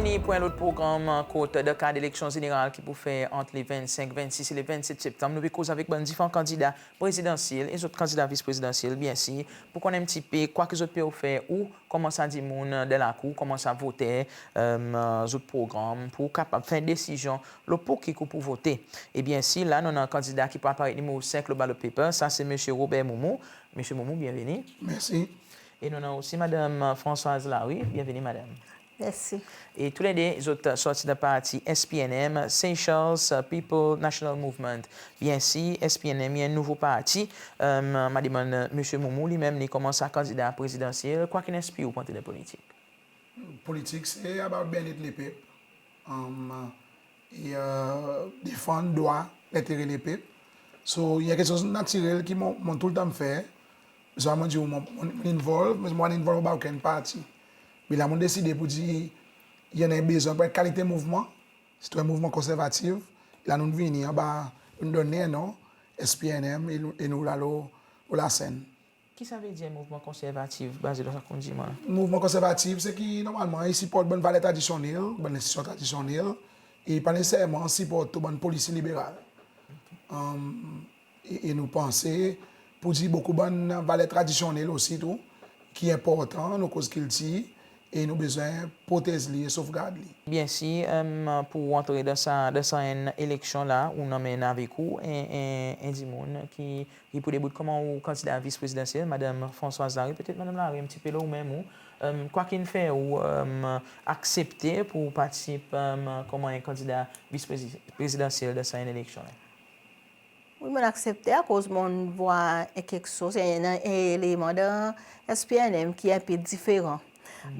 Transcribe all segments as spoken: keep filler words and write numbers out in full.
Ni pou en lot progranm kot dan kad eleksyon zeneral ki pou fer ant le vennsenk, vennsis e le vennset Septanm, nou pe koz avek bann diferan kandida prezidansyel e zot kandida vis prezidansyel, byensir, pou konn en pti pe kwa ki zot pe ofer ou konman sa dimoun dan lakour, konman sa voter, zot progranm pou kapab fer desizyon lo pou ki ou pou vote. E byensir, la nou annan kandida ki pou aparet nimero senk lo ballot paper, sa se Msye Robert Moumou. Msye Moumou, byenveni. Mersi. E nou annan osi Madanm Françoise Larue. Byenveni, madanm. Mersi. E toulede zot sorti dan parti S P N M, Seychelles People National Movement. Byensir, S P N M i en nouvo parti. Mon a demann Msye Moumou, li menm li konman sa kandida prezidansyel, kwa ki'n enspir ou pou antre dan politik? Politik se about byennet lepep. E defann drwa, lentere lepep. So i en keksoz natirel ki mon, mon toultan fer. Sa mon dir ou, mon, mon involve, me mon pa'n involve dan okenn parti. Me la mon deside pou dir i annan en bezwen pou en kalite mouvman, sirtou en mouvman konservativ. La nou'n vini anba, nou'n donn li en non, S P N M, e nou, e nou la lo, lo lasenn. Ki sa vedir mouvman konservativ, baze lo sa ou'n dir mwan la? Mouvman konservativ se ki normalman i siport bann valer tradisyonnel, bann lenstitisyon tradisyonnel, e pa neseserman siport tou bann polisi liberal. E, e nou panse pou dir bokou bann valer tradisyonnel osi tou ki enportan, nou koz kiltir, e nou bezwen protez li e sofgard li. Byensir, pou ou antre dan sa, dan sa enn eleksyon la, ou'n anmenn avek ou en, en, en dimoun ki, ki pou debout konman ou kandida vis prezidansyel, Madanm Françoise Larue. Petet Madanm Larue, en pti pe lo ou menm ou, kwa ki'n fer ou aksepte pou ou partisip konman en kandida vis prezi-, prezidansyel dan sa enn eleksyon la? Wi, mon'n aksepte akoz mon'n vwar en keksoz, en, en eleman dan S P N M ki en pe diferan.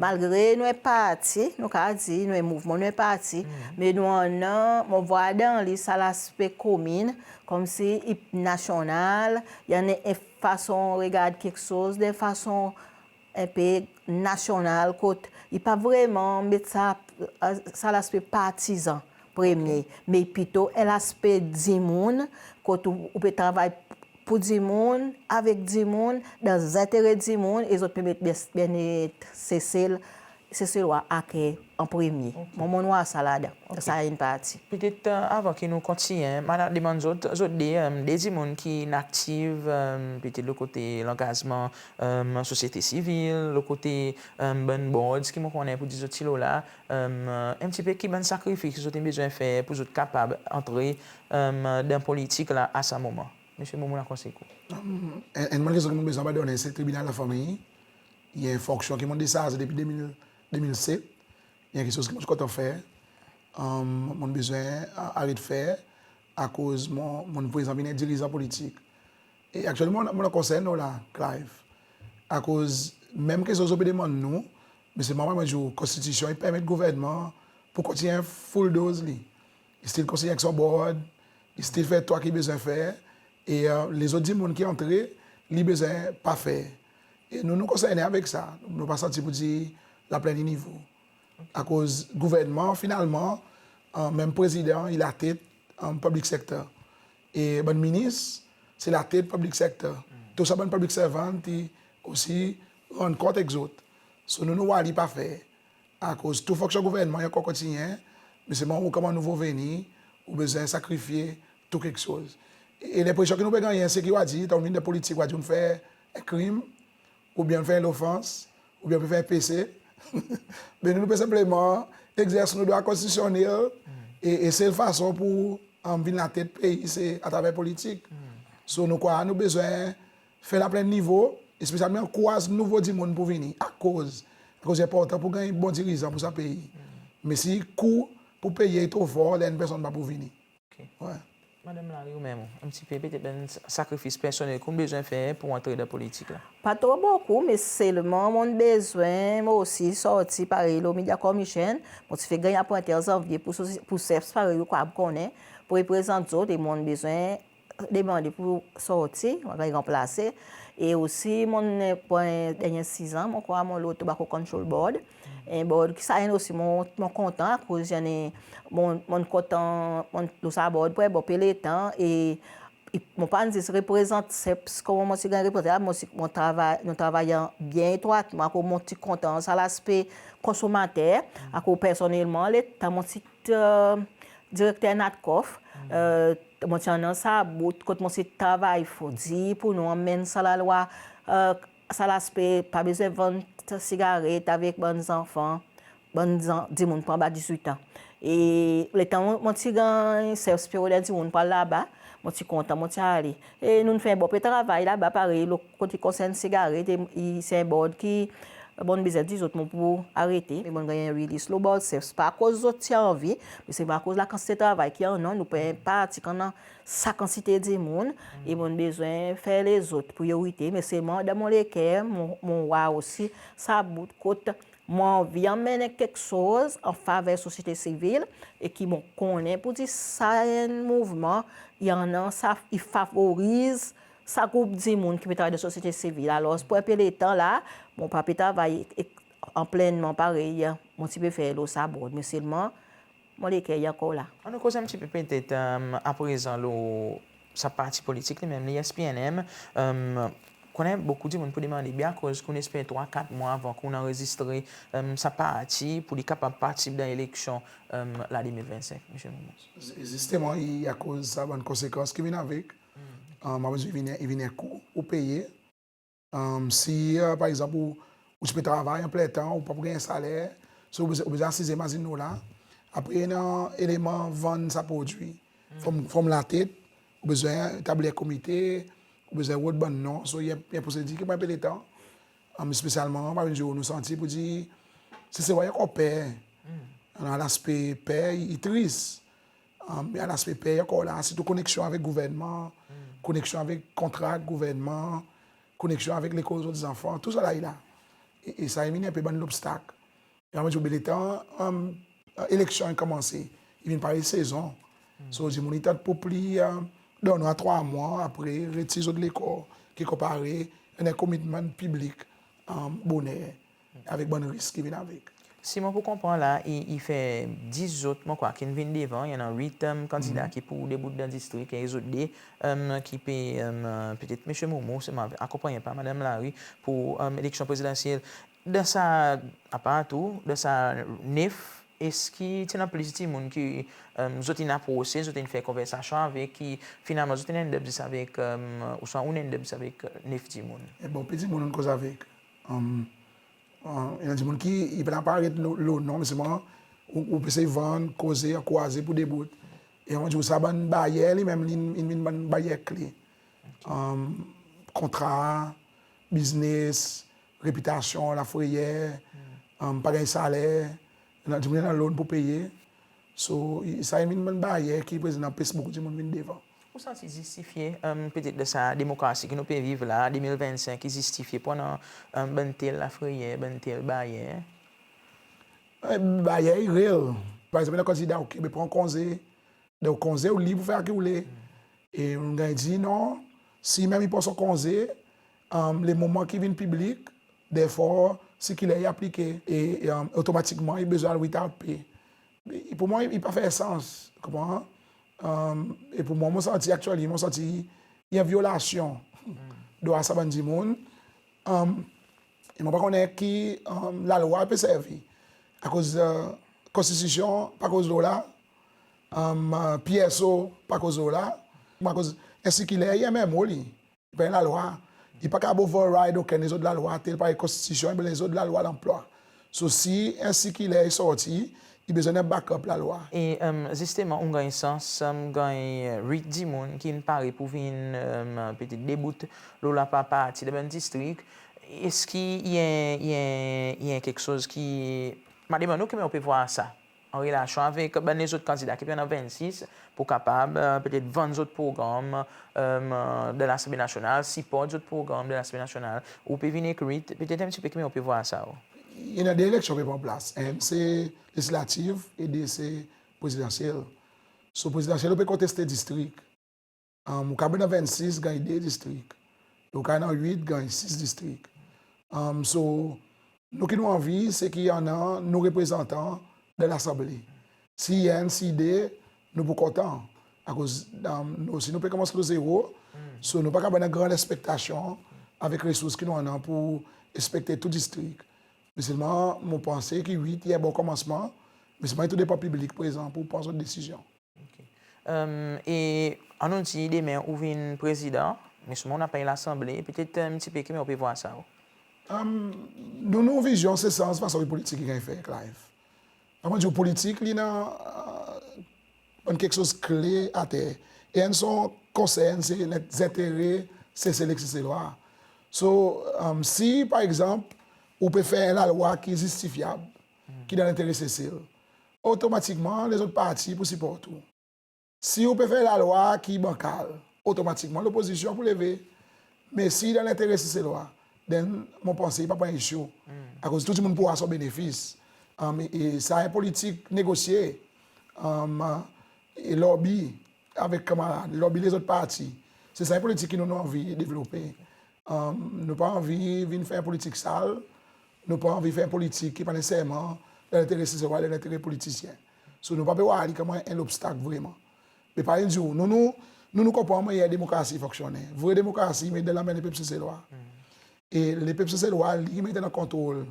Malgre nou en parti, nou kapab dir nou en mouvman, nou en parti, me nou annan, mon vwar dan li sa laspe komin, konmsi i nasyonal, i annan en fason regard keksoz, dan en fason en pe nasyonal, kot i pa vreman met sa, sa laspe partizan premye, me plito en laspe dimoun, kot ou, ou pe travay pour dimoun, avek dimoun, dan zentere dimoun, e zot pe met byen, byennet Sesel, Seselwa a ker an premye. Mwan, mon'n vwar sa ladan, dan sa enn parti. Petet avan ki nou kontinyen, mon a demann zot, zot de, de dimoun ki'n aktiv, petet lo kote langazman sosyete sivil, lo kote bann boards ki mon konnen pou dir zot ti lo la, en pti pe ki bann sakrifis ki zot in bezwen fer pour zot kapab antre dan politik la a sa moman. Msye Moumou, la konsey ou. En, enn bann keksoz ki mon bezwen abandonnen se Tribinal Lafanmir. I en fonksyon ki mon'n desarze depi de mil, de mil set. I en keksoz ki mon ti kontan fer. Mon'n bezwen aret fer akoz mon, mon'n prezan vin en dirizan politik. E aktyelman mon, mon an konsern nou la, Clive. Akoz menm keksoz ou pe demann nou, me selman mon dir ou, konstitisyon i permet gouvernman pou kontinyen full doz li. I still kontinyen avek son board, i still fer tou sa ki bezwen fer, e lezot dimoun ki antre, li bezwen pa fer. E nou, nou konsernen avek sa, nou pa santi pou dir laplenn i nivo. Akoz gouvernman, finalman, menm prezidan, i latet public sector. E bann minis, se latet public sector. Tou sa bann public servant i osi rann kont avek zot. So nou, nou war li pa fer. Akoz tou fonksyon gouvernman i ankor kontinyen, me selman ou konman nouvo veni, ou bezwen sakrifye tou keksoz. E, e lenpresyon ki nou pe gannyen, se ki ou a dir, tan ou vin dan politik, ou a dir ou'n fer en krim, oubyen ou'n fer en lofans, oubyen ou pe fer en pese. Me nou, nou pe senpleman egzers nou drwa konstitisyonnel, e, e sel fason pou vin latet pei, se atraver politik. So nou krwar nou bezwen fer laplenn nivo, espesyalman ankouraz nouvo dimoun pou vini. Akoz, akoz i enportan pou ganny bon dirizan pou sa pei. Me si kou pou peye i tro for, ler enn personn pa pou vini. Madanm Larue, ou menm, en pti pe, petet bann sakrifis personnel ki ou'n bezwen fer pou antre dan politik la? Pa tro bokou, me selman mon'n bezwen, mon osi sorti parey lo Media Commission, mon ti fek ganny apwente an zanvye pour, pour SEPS, parey ou kapab konnen, pour reprezant zot, e mon'n bezwen demande pour sorti, mon ganny ranplase. E osi mon'n pran dernyen sizan, mon krwar, mon lo Tobacco Control Board. En board ki sa enn osi mon, mon kontan, akoz i annan, mon, mon'n kontan, mon lo sa board pour en bon pe letan, e mon pa'n zis reprezant SEPS konman mon ti ganny reprezante, mon ti, mon travay, nou travay byen etrwatman, akoz mon ti kontan sa laspe konsomater, akoz personnelman letan mon ti, e, direkter NATCOF, e, mon ti annan sa bout kot mon ti travay for dir pour nou anmenn sa lalwa, e, sa laspe pa bezwen vann sigaret avek bann zanfan, bann zan, dimoun pou anba dizwit an. E letan mon, mon ti ganny SEPS, Pierrot Roden, dimoun pou al laba, mon ti kontan, mon ti ale. E nou'n fer en bon pe travay laba parey lo kote konsern sigaret, e, e se en board ki, bon, biznes dizot mon pou arete, me mon'n ganny en release lo board SEPS, pa akoz zot ti anvi, me se akoz lakantite travay ki annan, nou pa en parti ki annan sa kantite dimoun, e mon'n bezwen fer lezot priyorite, me selman dan mon leker, mon, mon war osi sa bout kot mon anvi anmenn keksoz an faver sosyete sivil e ki mon konnen pour dir sa enn mouvman, i annan sa, i favoriz sa group dimoun ki pe travay dan sosyete sivil. Alors, pour en pe letan la, mon pa pe travay ek, ek, an plennman parey mon ti pe fer lo sa board, me selman mon leker i ankor la. Annou koz en pti pe petet, e, aprezan lo sa parti politik li menm, li S P N M, e, konnen bokou dimoun pou demande, be akoz ki ou'n esper trwa, kat mwan avan ki ou'n anrezistre, e, sa parti pour li kapab partisip dan eleksyon, e, la de mil vennsenk, Msye Moumou? Zi-, zisteman, i akoz sa bann konsekans ki vin avek. E, mon bezwen vin, i vin en kou ou peye. E, si, e, par egzanp, ou, ou ti pe travay an plen tan, ou pa pou ganny saler, so ou bezwen, ou bezwen asize mazin ou la. Apre, i annan eleman vann sa prodwi. From, from latet, ou bezwen etabli en komite, ou bezwen rod bann non. So, i en, i en prosedir ki pran en pe letan. E, espesyalman, parey nou santi pour dir, Seselwa i ankor per. Annan laspe per, i, i tris. E, annan laspe per i ankor la, sirtou koneksyon avek gouvernman, koneksyon avek kontra gouvernman, koneksyon avek lekol zot zanfan, tou sa la i la. E, e sa i vin en pe bann lobstak. E anmenmtan, letan, e, eleksyon i konmanse, i vin parey sezon. So, dimoun i tann pour pli, e, donn ou trwa mwan, apre retir zot lekor, ki konpare, annan komitman piblik, e, boner, avek bann risk ki vin avek. Si mon pou konpran la, i, i fer dis zot, mon krwar, ki'n vin devan, i annan wit, e, kandida ki pou debout dan distrik, e zot de, e, ki pe, e, petet Msye Moumou, selman akonpanyen par Madanm Larue pour, e, eleksyon prezidansyel. Dan sa, apar tou, dan sa nef, eski ti annan plis dimoun ki, e, zot in aprose, zot in fer konversasyon avek, ki finalman zot in end up zis avek, e, ouswa ou'n end up zis avek, e, nef dimoun? E bon, pe dimoun ou'n koz avek. E, e, i annan dimoun ki, i pa paret lo, lo non, me selman ou, ou pe esey vann, koze, ankouraze pour debout. E mon dir ou sa bann baryer li menm, li, li vin bann baryer kle. E, kontra, biznes, repitasyon, lafreyer, e, pa ganny saler, annan dimoun annan loan pour peye. So, i, sa i vin bann baryer ki prezan anpes bokou dimoun vin devan. Ou santi zistifye, e, petet dan sa demokrasi ki nou pe viv la, de mil vennsenk, i zistifye pour annan, e, bann tel lafreyer, bann tel baryer? E, baryer i reel. Par egzanp, annan kandida, OK, be pran konze, dan konze ou lib pour fer sa ki ou le. E ou'n ganny dir non, si menm i pran son konze, e, le moman ki vin piblik, therefore, sirkiler i aplike, e, e, e, otomatikman, i bezwen al without pay. E pour mwan, i, i pa fer sans, konpran? E, e pour mwan, mon santi, actually, mon santi i en vyolasyon drwa sa bann dimoun. E, e mon pa konnen ki, e, lalwa pe servi. Akoz, e, konstitisyon pa koz lo la, e, P S O pa koz lo la, akoz en sirkiler i en memo li. I pa en lalwa. I pa kapab override okenn lezot lalwa, tel parey konstitisyon, oubyen lezot lalwa lanplwa. So, si en sirkiler i sorti, i bezwen en backup lalwa. E, e, zisteman, ou ganny sans, e, ganny wit dimoun ki'n pare pour vin, e, petet debout lo la par parti dan bann distrik. Eski i en, i en, i en keksoz ki, mon a demann ou ki mannyer ou pe vwar sa? An relasyon avek bann lezot kandida ki pe annan vennsis, pour kapab, e, petet vann zot progranm, e, dan Lasanble Nasyonal, siport zot progranm dan Lasanble Nasyonal, ou pe vin ek wit, petet en pti pe ki mannyer ou pe vwar sa ou? I annan de eleksyon pe pran plas. Enn se lezislatif e de se prezidansyel. So prezidansyel ou pe konteste distrik. E, ou kapab annan vennsis, ganny de distrik. E ou kapab annan wit, ganny sis distrik. E, so, nou ki nou anvi, se ki annan nou reprezantan dan Lasanble. Si enn, si de, nou pou kontan. Akoz, um, nou osi nou pe konmans lo zero, so nou pa kapab annan gran lekspektasyon avek resours ki nou annan pour enspekte tou distrik. Me selman, mon panse ki wi, i en bon konmansman, me selman i tou depan piblik prezan pour pran zot desizyon. OK. Um, e annou dir demen ou vin prezidan, me selman ou napa en Lasanble, petet, um, ti pe ki, me ou pe vwar sa ou. Um, nou, nou vizyon se sanz fason ki politik i ganny fer, Clive. Konman dir ou, politik, li annan, uh, bann keksoz kle ater. E enn son konsern, se zentere Sesel ek Seselwa. So, um, si, par egzanp, ou pe fer en lalwa ki zistifyab, ki dan lentere Sesel, otomatikman, lezot parti pou siport ou. Si ou pe fer lalwa ki bankal, otomatikman, lopozisyon pou leve. Me si dan lentere Seselwa, then, mon panse, i pa pou en issue. Akoz tou dimoun pou war son benefis. Um, e, e sa en politik negosye. Um, e lobby avek kanmarad, lobby lezot parti. Se sa en politik ki nou, nou anvi devlope. Um, nou pa anvi vin fer politik sal, nou pa anvi fer politik ki pa neseserman dan lentere Seselwa, dan lentere politisyen. So, nou pa pe war li konman en lobstak vreman. Me parey dir ou, nou, nou, nou, nou konpran mannyer demokrasi i fonksyonnen. Vre demokrasi, i met dan lanmen lepep Seselwa. E lepep Seselwa, li ki met dan kontrol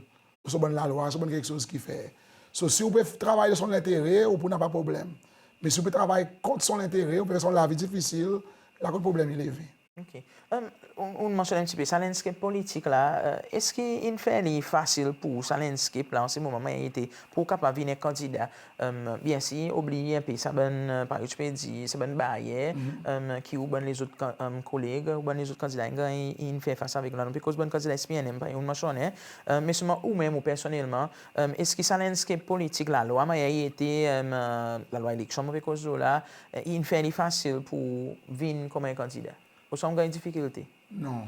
son bann lalwa, son bann keksoz ki fer. So, si ou pe travay dan son lentere, ou pou napa problenm. Me si ou pe travay kont son lentere, ou pe fer son lavi difisil, la kot problenm i leve. OK. Um, ou, ou mansyonn en pti pe sa landscape politik la, euh, eski in fer li fasil pour ou sa landscape la, an se moman, mannyer i ete, pour ou kapab vin en kandida? Um, byensir, oubliy en pe sa bann, euh, parey ou pe dir, sa bann baryer, um, ki ou bann lezot kan-, um, koleg, ou bann lezot kandida in ganny, in fer fas avek la. Nou pe koz bann kandida S P N M, parey ou mansyonnen, euh, me selman ou menm, ou personnelman, um, eski sa landscape politik, lalwa mannyer i ete, um, euh, lalwa eleksyon, mon pe koz lo la, euh, in fer li fasil pour ou vin konman en kandida? Ouswa ou ganny difikilte? Non.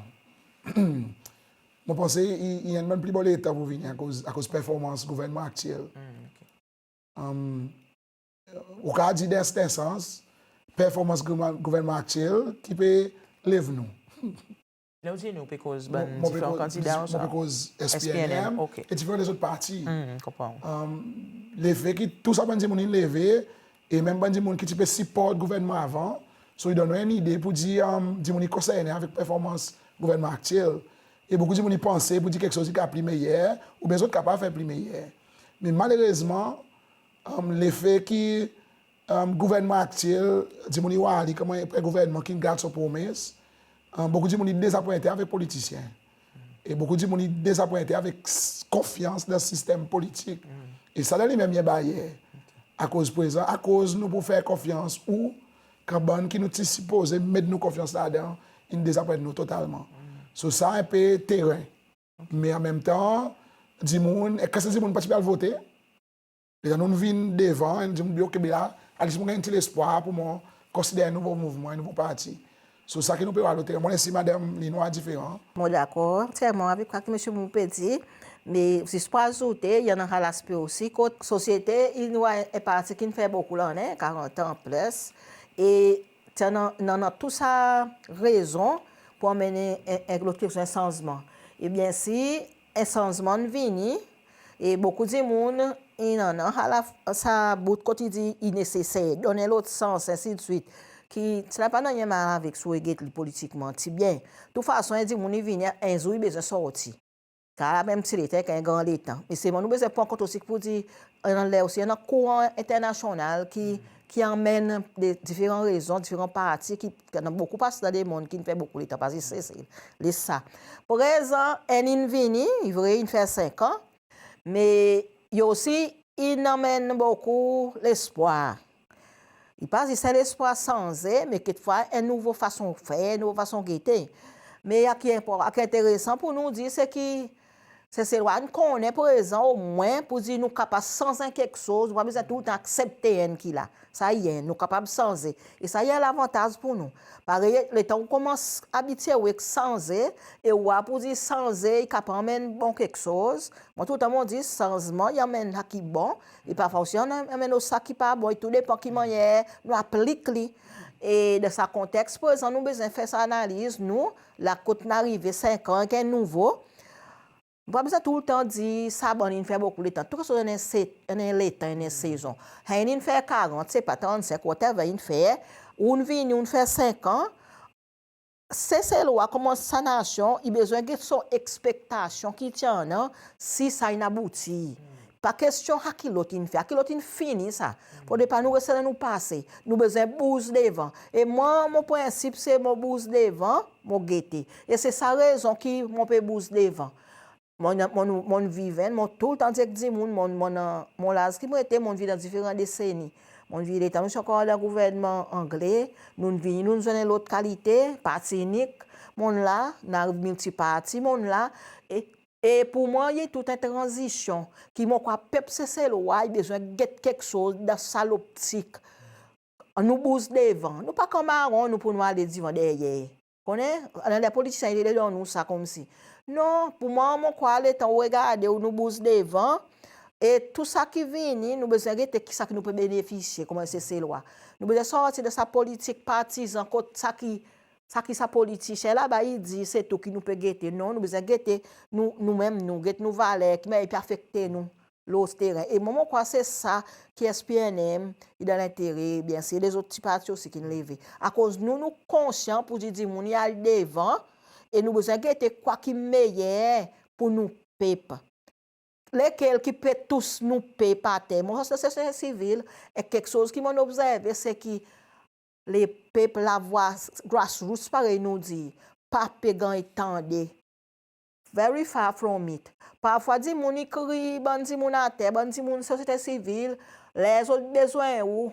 Mon panse i, i enn bann pli bon letan pour vini akoz, akoz performans gouvernman aktyel. Hmm, OK. Um, ou kapab dir dan en serten sans, performans gouvernman, gouvernman aktyel ki pe lev nou. Ler ou dir nou, ou pe koz bann diferan kandida, mon pe koz S P N M, S P N M, OK, e diferan lezot parti. Hmm, konpran. Um, lefe ki tou sa bann dimoun in leve, e menm bann dimoun ki ti pe siport gouvernman avan, so i donn ou en lide pour dir, um, dimoun i konsernen avek performans gouvernman aktyel. E bokou dimoun i panse pour dir keksoz i kapab pli meyer, oubyen zot kapab fer pli meyer. Me malerezman, um, lefe ki, um, gouvernman aktyel, dimoun i war li konman en gouvernman ki'n gard son promes, um, bokou dimoun i dezapwente avek politisyen. E bokou dimoun i dezapwente avek s-, konfyans dan sistenm politik. E sa dan li menm i en baryer. Akoz prezan, akoz nou pou fer konfyans ou, kan bann ki nou ti sipoze met nou konfyans ladan, in dezapwent nou totalman. So sa en pe teren. Me an menm tan, dimoun, e kan sa dimoun pa ti pe al vote, letan nou vin devan, nou dir, mon dir, OK, be la, at least mon ganny en pti lespwar pour mon konsider en nouvo mouvman, en nouvo parti. So sa ki nou pe war lo teren. Mon ler si madanm li nou war diferan. Mon dakor antyerman avek sa ki Msye Moore pe dir, me zis pour azoute, i annan sa laspe osi, kot sosyete i war en parti ki'n fer bokou lannen, karant an plis, e ti annan, annan tou sa rezon pour anmenn en, en lot keksoz, en sanzman. E byensir, en sanzman in vini, e bokou dimoun in annan sa la, sa bout kot i dir i neseser, donn en lot sans, ensidswit. Ki, sa napa nanryen mal avek si ou get li politikman, ti byen. Tou fason, en dimoun i vini, en zour i bezwen sorti. Sa la menm ti letan, en gran letan. Me selman nou bezwen pran kont osi pour dir, annan ler osi, annan kouran enternasyonal ki, ki anmenn de diferan rezon, diferan parti, ki, ki annan bokou parti dan lemonn ki'n fer bokou letan, pa zis Sesel. Les sa. Prezan, enn in vini, i vre, in fer senk an, me i osi, in anmenn bokou lespwar. I pa zis en lespwar sanze, me kekfwa en nouvo fason fer, nouvo fason gete. Me sa ki enpor-, sa ki enteresan pour nou dir, se ki Seselwa in konnen prezan omwen pour dir nou kapab sanz en keksoz, nou pa bezwen toultan aksepte enn ki la. Sa i enn, nou kapab sanze. E sa i en lavantaz pour nou. Parey, letan ou konmans abitye ou ek sanze, e ou war pour dir sanze i kapab anmenn bon keksoz. Mwan toultan mon dir, sanzman i anmenn sa ki bon, e parfwa osi i anmenn, anmenn sa ki pa bon, e tou depan ki mannyer nou aplik li. E dan sa konteks prezan, nou bezwen fer sa analiz, nou, la kot nou arive senk an, ki nouvo, Nou pa bezwen toultan dir sa bann in fer bokou letan. Tou keksoz annan en se-, annan en letan, annan en sezon. Enn in fer karant, sepa, trannsenk, whatever in fer, ou'n vini, ou'n fer senkan, Seselwa konman sa nasyon, i bezwen get son ekspektasyon ki i ti annan, si sa in abouti. Pa kestyon sa ki lot in fer, sa ki lot in fini sa. Fodre pa nou reste dan nou pase. Nou bezwen bouz devan. E mwan, mon prensip se mon bouz devan, mon gete. E se sa rezon ki mon pe bouz devan. Mon, mon, mon viv, mon toultan dir ek dimoun, mon, mon, mon laz ki mon ete, mon viv dan diferan deseni. Mon viv letan nou ti ankor dan gouvernman angle, nou'n vini, nou'n zwenn en lot kalite, parti inik, mon la, nou ariv miltiparti, mon la, e, e pour mwan, i tou en tranzisyon, ki mon krwar pep Seselwa, i bezwen get keksoz dan sa loptik. Nou bouz devan, nou pa kan maron, nou pour nou ale divan deryer. Konnen, annan de politisyen i le donn nou sa konmsi. Non, pour mwan, mon krwar letan ou regarde, ou nou bouz devan, e tou sa ki vini, nou bezwen gete kisa ki nou pe benefisye konman Seselwa. Nou bezwen sorti dan sa politik partizan kot sa ki, sa ki sa politisyen laba i dir, se tou ki nou pe gete. Non, nou bezwen gete nou, nou menm, nou get nou valer, ki mannyer i pe afekte nou lo teren. E mwan, mon krwar se sa ki S P N M i dan lentere, byensir lezot pti parti osi ki'n leve. Akoz nou, nou konsyan pour dir dimoun i al devan e nou bezwen gete kwa ki meyer pour nou pep. Lekel ki pe tous nou pep ater. Mon, sa se, se sivil, e keksoz ki mon'n obzerve, se ki lepep, lavwa grassroots, parey nou dir, pa pe ganny tande. Very far from it. Parfwa dimoun i kriy, bann dimoun ater, bann dimoun sosyete sivil, ler zot bezwen ou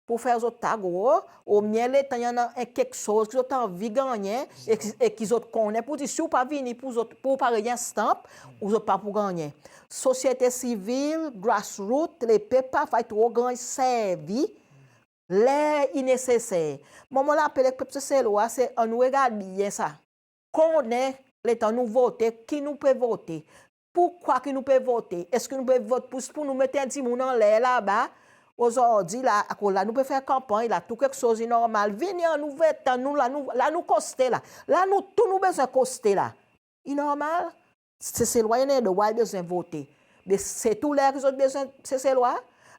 pour fer zot ta gro, omwen letan i annan en keksoz ki zot anvi gannyen, e ki, e ki zot konnen pour dir si ou pa vini pour zot, pour ou pa ganny en stamp, ou zot pa pou gannyen. Sosyete sivil, grassroots, lepep parfwa i tro ganny servi ler i neseser. Mwan, mon lapel ek pep Seselwa, se annou regard byen sa. Konnen letan nou vote, ki nou pe vote. Poukwa ki nou pe vote? Eski nou pe vot pour, pour nou met en dimoun anler laba? Ozordi la, akoz la nou pe fer kanpanny la, tou keksoz i normal. Vini, annou vote, nou la, nou, la nou koste la. La nou tou nou bezwen koste la. I normal? Seselwa i annan drwa, i bezwen vote. Me se tou ler ki zot bezwen Seselwa?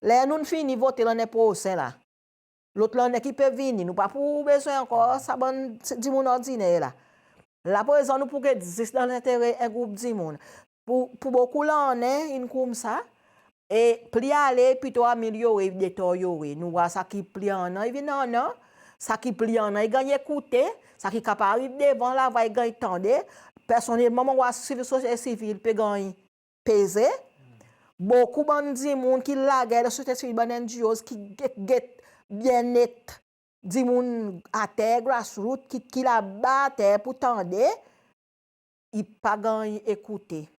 Ler nou'n fini vote lannen prosen la, lot lannen ki pe vini, nou pa pou bezwen ankor sa bann dimoun ordiner la. La prezan nou pou get zis dan lentere en group dimoun. Pour, pour bokou lannen in koumsa, e pli ale, pito amelyore, deteryore. Nou war sa ki pli annan i vin annan, sa ki pli annan i ganny ekoute, sa ki kapab ariv devan lavwa i ganny tande. Personnelman, mon war sivil, sosyete sivil pe ganny peze. Bokou bann dimoun ki lager dan sosyete sivil, bann N G Os ki get, get byennet dimoun ater, grassroots, ki, ki laba ater pour tande, i pa ganny ekoute.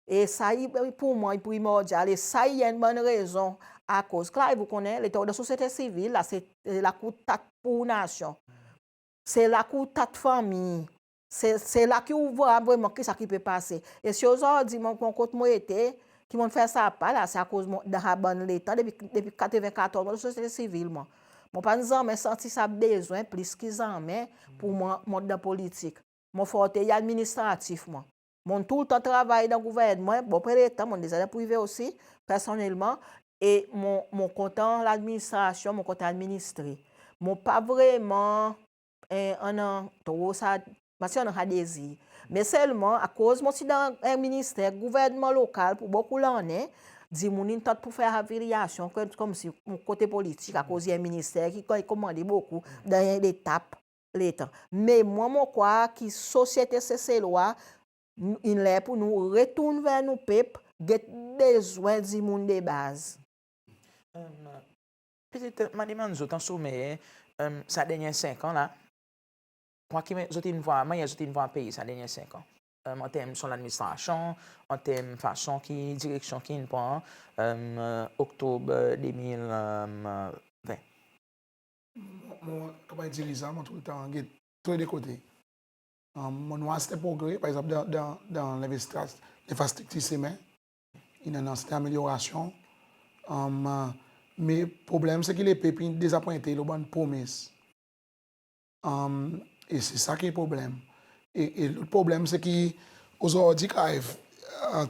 E sa i, pour mwan, i primordyal. E sa i enn bann rezon akoz, Clive, ou konnen, letan ou dan sosyete sivil la, se, se la ki ou tat pour nasyon. Se la ki ou tat fanmir. Se, se la ki ou war vreman kisa ki pe pase. E si ozordi mon, mon kot mon ete, ki mon'n fer sa pa la, se akoz mon, dan sa bann letan, depi, depi katreven katorz, mon dan sosyete sivil mwan. Mon pa'n zanmen santi sa bezwen plis ki zanmen pour mwan mont dan politik. Mon forte i administratif mwan. Mon'n toultan travay dan gouvernman, bon pe letan, mon'n deza dan prive osi, personnelman, e mon, mon kontan ladministrasyon, mon kontan administre. Mon pa vreman, e, annan tro sa, pa ti annan sa dezir. Me selman, akoz mon ti dan en minister gouvernman lokal pour bokou lannen, dimoun in tant pour fer afilyasyon, konmsi mon kote politik, akoz i en minister ki, ki komande bokou dan en letap letan. Me mwan, mon krwar ki sosyete Seselwa, in ler pour nou retourn ver nou pep, get bezwen dimoun de baz. Em, pitit, mon a demann zot an some, em, sa dernyen senk an la, kwa ki zot in war, mannyer zot in war pei sa dernyen senk an? Em, an term son ladministrasyon, an term fason ki direksyon ki in pran, em, Oktob de mil ven. Mon, mon, konman diriz sa, mon toultan get tou le de kote. Am, mon war serten progre, par egzanp, dan, dan, dan lenvestisman, lenfrastriktir semen, i annan serten amelyorasyon. Am, me problenm se ki lepep i dezapwente lo bann promes. Am, e se sa ki problenm. E, e lot problenm se ki ozordi, Clive,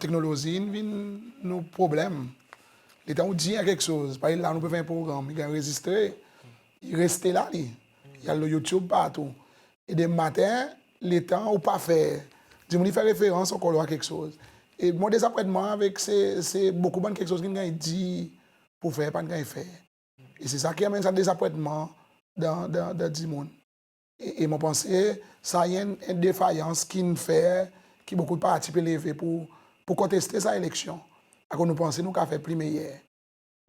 teknolozi in vin nou problenm. Letan ou dir en keksoz, parey la nou pe fer en progranm, i ganny anrezistre, i reste la li. I al lo YouTube partou. E demen maten, letan ou pa fer, dimoun i fer referans ankor lo sa keksoz. E mon dezapwentman avek se, se bokou bann keksoz ki'n ganny dir pour fer, pa'n ganny fer. E se sa ki anmenn sa dezapwentman dan, dan, dan dimoun. E, e mon panse sa i en, en defayans ki'n fer ki bokou parti pe leve pour, pour konteste sa eleksyon. Akoz nou panse nou kapab fer pli meyer.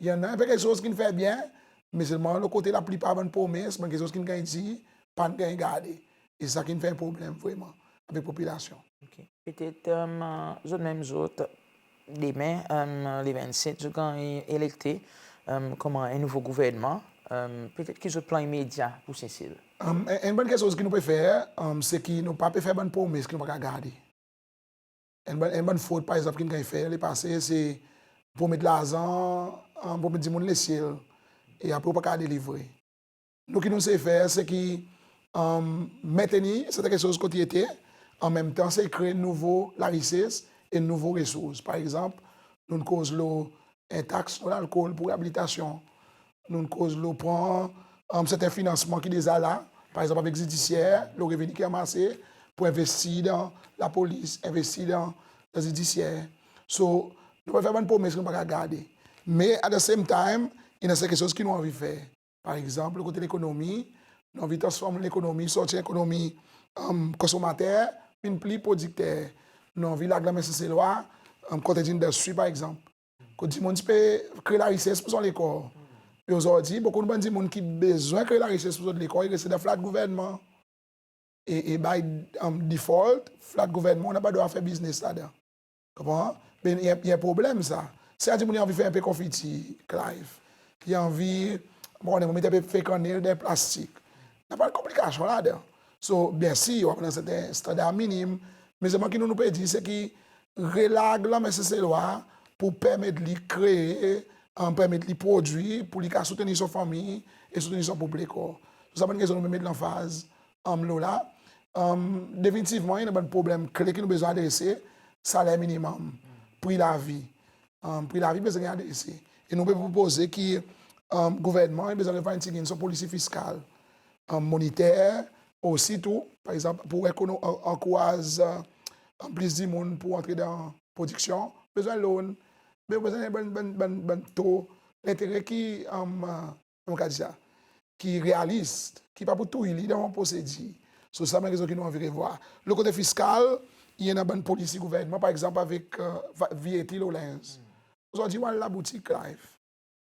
I annan en pe keksoz ki'n fer byen, me selman lo kote laplipar bann promes, bann keksoz ki'n ganny dir, pa'n ganny garde. E sa ki'n fer en problenm vreman avek popilasyon. Ok. Petet, e, zot menm zot, demen, e, le vennset, zot ganny elekte, e, konman en nouvo gouvernman, e, petet ki zot plan imedya pour Sesel? E, en, en bann keksoz ki nou pe fer, e, se ki nou pa pe fer bann promes ki nou pa kapab garde. En bann, en bann frod, par egzanp, ki'n ganny fer lepase, se promet larzan, e, promet dimoun lesyel, e apre ou pa kapab delivre. Nou ki nou sey fer, se ki, e, mentenir serten keksoz kot i ete, an menm tan sey kree nouvo larises e nouvo resours. Par egzanp, nou'n koz lo en taks lo lalkol pour reabilitasyon. Nou'n koz lo pran, e, serten finansman ki deza la, par egzanp avek zidisyer, lo reveni ki anmase, pour envestir dan lapolis, envestir dan, dan zidisyer. So, nou pa fer bann promes ki nou pa kapab garde. Me at the same time, i annan serten keksoz ki nou anvi fer. Par egzanp, lo kote lekonomi, nou anvi transform lekonomi, sorti lekonomi, e, konsomater, vin pli prodikter. Nou anvi larg lanmen Seselwa, e, cottage industry, par egzanp. Kot dimoun ti pe kree larises pour zot lekor. E ozordi, bokou bann dimoun ki bezwen kree larises pour zot lekor, i reste dan flat gouvernman. E, e by, e, default, flat gouvernman, ou napa drwa fer biznes ladan. Konpran? Me i, i en problenm sa. Si en dimoun i anvi fer en pe konfitir, Clive, i anvi, mon konnen, mon met en pe kannel dan plastik. Napa konplikasyon ladan. So, byensir, ou annan serten standar minim, me selman ki nou, nou pe dir, se ki relarg lanmen Seselwa pour permet li kree, e, permet li prodwir, pour li kapab soutenir son fanmir e soutenir son prop lekor. So sa bann keksoz nou met lanfaz, e, lo la. E, definitivman, i annan bann problenm kle ki nou bezwen adrese, saler minimum, pri lavi. E, pri lavi bezwen ganny adrese. E nou pe propoze ki, e, gouvernman i bezwen revwar en pti gin son polisi fiskal, e, moniter, osi tou, par egzanp, pour ekono-, an-, ankouraz, e, plis dimoun pour antre dan prodiksyon, bezwen loan, be ou bezwen bann, bann, bann, bann to lentere ki, e, e, koman ou kapab dir sa, ki realis, ki pa pou touy li dan prosedir. So sa bann rezon ki nou anvi revwar. Lo kote fiskal, i annan bann polisi gouvernman, par egzanp avek, e, va-, V A T lo lenz. Ozordi ou al laboutik, Clive,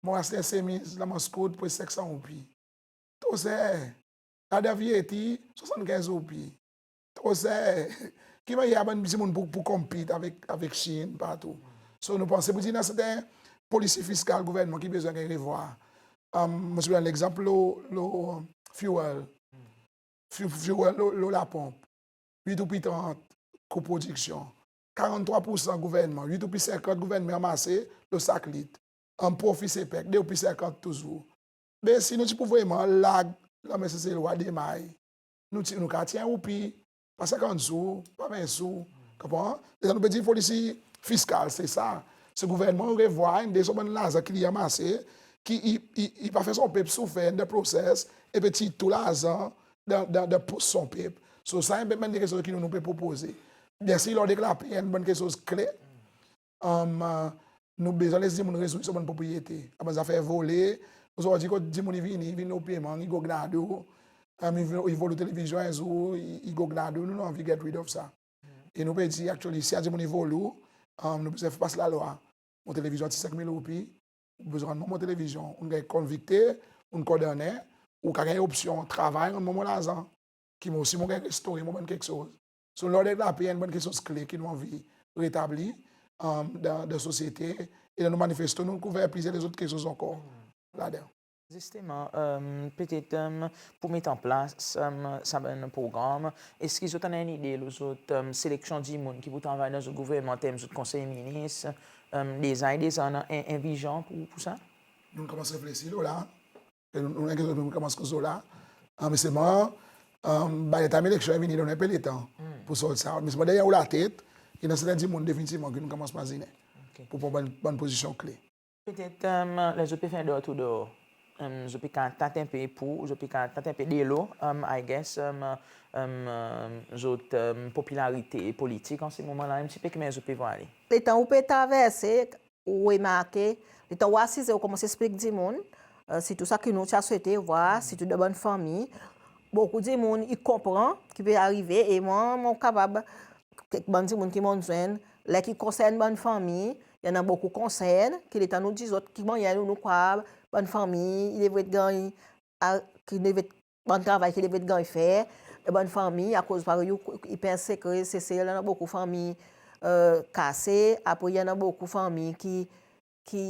mon aste en semiz lamanz kourt pour senk san roupi. Tro ser. Ladan V A T, swasannkenz roupi. Tro ser. Ki mannyer bann dimoun pou, pou compete avek, avek Chine partou? So nou panse pour dir i annan serten polisi fiskal gouvernman ki bezwen ganny revwar. E, mon ti pou donn legzanp lo, lo fuel. Fu-, fuel lo, lo laponp. Uit roupi trant kou prodiksyon. Karanntrwa poursan gouvernman, uit roupi senkant gouvernman anmase lo sak lit. An profi SEYPEC, de roupi senkant touzour. Be si nou ti pou vreman larg lanmen Seselwa demay, nou ti, nou kapab tir en roupi, pa senkant sou, pa ven sou, konpran? Deza nou pe dir polisi fiskal, se sa. Se gouvernman revwar enn de son bann larzan ki li anmase, ki i, i, i pa fer son pep soufer dan process, e pe tir tou larzan dan, dan, dan pos son pep. So sa i en bann keksoz ki nou, nou pe propoze. Byensir, Lord Eklapé i en bann keksoz kle. E, nou bezwen les dimoun rezwir son bann propriyete. Sa bann zafer vole, ozordi kot dimoun i vini, i vin lo pyeman, i gognard ou, e, i vin, i vol ou televizyon en zour, i, i gognard ou, nou, nou anvi get rid of sa. E nou pe dir, actually, si en dimoun i vol ou, e, nou bezwen fer pas lalwa. Mon televizyon ti senk mil roupi, ou bezwen rann mwan mon televizyon, ou'n ganny konvikte, ou'n kondannen, ou kapab ganny opsyon, travay, rann mwan mon larzan, ki mwan osi mon ganny restore mon bann keksoz. So Lord Eklapé i en bann keksoz kle ki nou anvi retabli, e, dan, dan sosyete, e dan nou manifesto, nou kouver plizyer lezot keksoz ankor ladan. Zisteman, e, petet, e, pour met an plas, e, sa bann progranm, eski zot annan en nide lo zot, e, seleksyon dimoun ki pou travay dan zot gouvernman, an term zot konsey minis, e, deza, deza annan en, en vizyon pour, pour sa? Nou'n konmans reflesir lo la. E nou, nou, nou konmans koz lo la. E, me selman, e, by the time eleksyon i vini, i donn en pe letan pour sort sa. Me selman deryer ou latet, ki annan serten dimoun definitivman ki nou konmans mazinen pour pran bann, bann pozisyon kle. Petet, ler zot pe fer door to door, zot pe kapab tat en pe pou, zot pe kapab tat en pe delo, I guess, zot popilarite politik an se moman la, en pti pe ki mannyer zot pe vwar li. Letan ou pe traverse, ou remarke, letan ou asize, ou konmans eksplik dimoun, sirtou sa ki nou ti a swete vwar, sirtou dan bann fanmir, bokou dimoun i konpran ki pe arive, e mwan mon kapab, kek bann dimoun ki mon'n zwenn, ler ki konsern bann fanmir, i annan bokou konsern, ki letan nou dir zot ki mannyer nou, nou krwar bann fanmir i devret ganny, ki devret, bann travay ki devret ganny fer dan bann fanmir, akoz parey ou, i pa en sekre, Sesel i annan bokou fanmir kase, apre i annan bokou fanmir ki, ki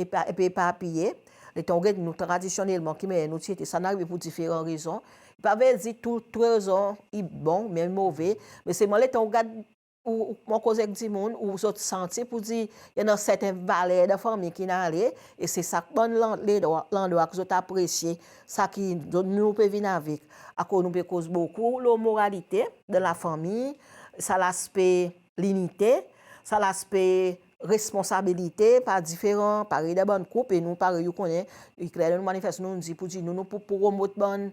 epa-, pe eparpiye. Letan ou get nou tradisyonnelman ki mannyer nou ti ete, sa in arive pour diferan rezon. I pa vedir tou, tou rezon i bon, menm move, me selman letan ou gard ou, ou, mon koz ek dimoun, ou zot santi pour dir i annan serten valer dan fanmir ki'n ale, e se sa bann lan-, landrwa, landrwa ki zot apresye, sa ki zot, nou pe vin avek. Akoz nou pe koz bokou lo moralite dan lafanmir, sa laspe linite, sa laspe responsabilite par diferan, parey dan bann koup, e nou parey ou konnen, i kler dan nou manifesto nou'n dir pour dir nou, nou pou, pou promot bann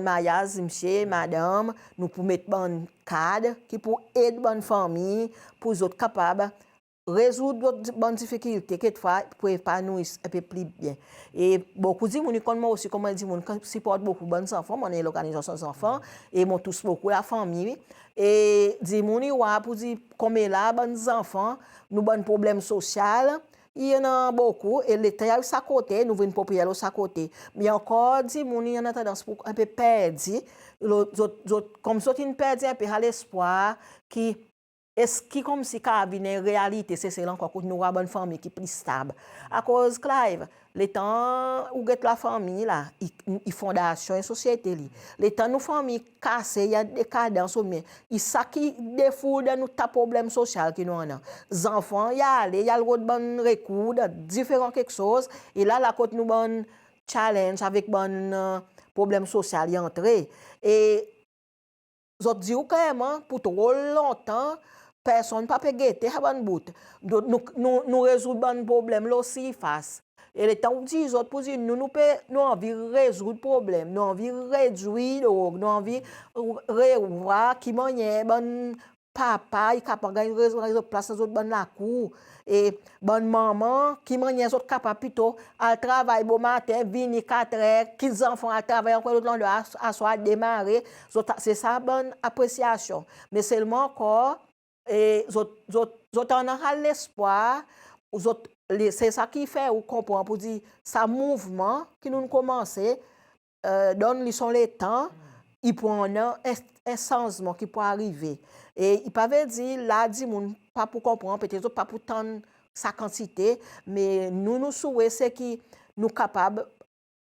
maryaz, msye, madanm, nou pou met bann kad ki pou ed bann fanmir pour zot kapab rezoud zot bann difikilte, kekfwa pou epanouir en pe pli byen. E bokou dimoun i konn mwan osi konman dimoun ki siport bokou bann zanfan, mon annan en lorganizasyon zanfan, e mon tous bokou lafanmir. E dimoun i war pour dir konmela bann zanfan, nou bann problenm sosyal, i annan bokou, e letan i ariv sa kote, nou vin popilyer lo sa kote. Me ankor dimoun i annan tandans pour en pe perdi, lo, zot, zot, konmsi zot in perdi en pe sa lespwar ki eski konmsi kapab vin en realite Sesel ankor kot nou war bann fanmir ki pli stab. Akoz Clive, letan ou get lafanmir la, i, i fondasyon en sosyete li. Letan nou fanmir kase, i an dekadans oubyen i sa ki defoul dan nou ta problenm sosyal ki nou annan. Zanfan i ale, i al rod bann rekour dan diferan keksoz, e la, la kot nou bann challenge avek bann problenm sosyal i antre. E zot dir ou klerman, pour tro lontan, personn pa pe gete sa bann bout. Nou, nou, nou, nou rezoud bann problenm lo sirfas. E letan ou dir zot pour dir nou, nou pe, nou anvi rezoud problenm, nou anvi redwir drog, nou anvi revwar ki mannyer bann papa i kapab ganny re-, re-, plas dan zot bann lakour. E bann manman, ki mannyer zot kapab plito al travay bomaten, vini katrer, kit zanfan al travay ankor lot landrwa, aswar demare, zot, se sa bann apresyasyon. Me selman ankor, e zot, zot, zot annan sa lespwar, zot, le, se sa ki fer ou konpran pour dir sa mouvman ki nou'n konmanse, donn li son letan, i pou annan en, en sanzman ki pou arive. E i pa vedir la dimoun pa pou konpran, petet zot pa pou tann sa kantite, me nou, nou souwe se ki nou kapab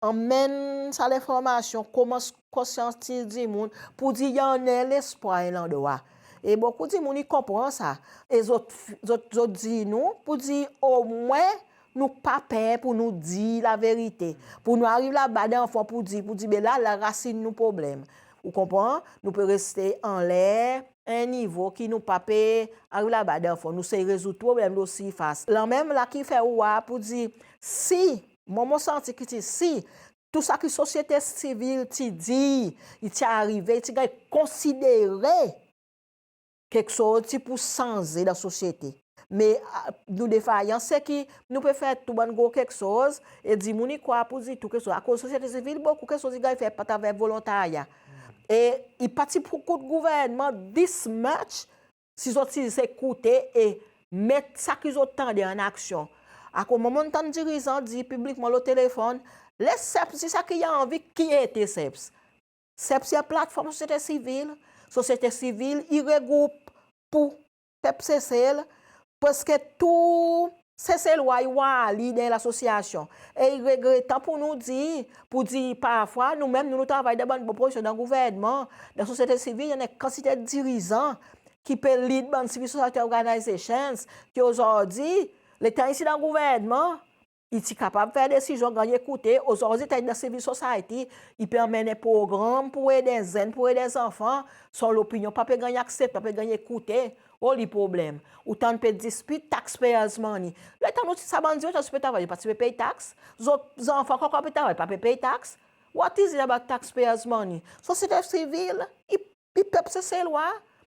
anmenn sa lenformasyon, konmans konsyantiz dimoun pour dir i annan lespwar en landrwa. E bokou dimoun i konpran sa. E zot, zot, zot dir nou pour dir omwen nou pa per pour nou dir laverite. Pour nou ariv laba devan pour dir, pour dir, be la, la rasin nou problenm. Ou konpran? Nou pe reste anler en nivo ki nou pa pe ariv laba devan. Nou sey rezoud problenm lo sirfas. Lanmenm la ki fer ou war pour dir, si, mwan mon santi ki ti, si tou sa ki sosyete sivil ti dir, i ti arive, i ti ganny konsidere, keksoz ti pou sanze dan sosyete. Me, a, nou defayans se ki nou pe fer tou bann gro keksoz, e dimoun i krwar pour dir tou keksoz. Akoz sosyete sivil, bokou keksoz i ganny fer atraver volontarya. E i pa ti pou kout gouvernman this much, si zot ti zis ekoute e met sa ki zot tande an aksyon. Akoz mwan mon'n tann dirizan dir piblikman lo telefonn, les SEPS dir sa ki i anvi, ki ete SEPS? SEPS i en platform sosyete sivil. Sosyete sivil i regroup pou pep Sesel. Preske tou Seselwa i war li dan lasosyasyon. E i regretan pour nou dir, pour dir parfwa, nou menm, nou, nou travay dan bann bon pozisyon dan gouvernman, dan sosyete sivil, i annan en kantite dirizan ki pe lead bann civil society organizations, ki ozordi, letan i ti dan gouvernman, i ti kapab fer desizyon, ganny ekoute. Ozordi, letan i dan civil society, i pe anmenn en progranm pour ed en zenn, pour ed en zanfan, son lopinyon pa pe ganny aksepte, pa pe ganny ekoute. Oli problenm. Ou tann pe dispit taxpayers money. Letan nou ti sa bann dimoun ti pe travay, pa ti pe pey tax. Zot zanfan ki ankor pe travay pa pe pey tax. What is it about taxpayers money? Sosyete sivil, i, i pep Seselwa,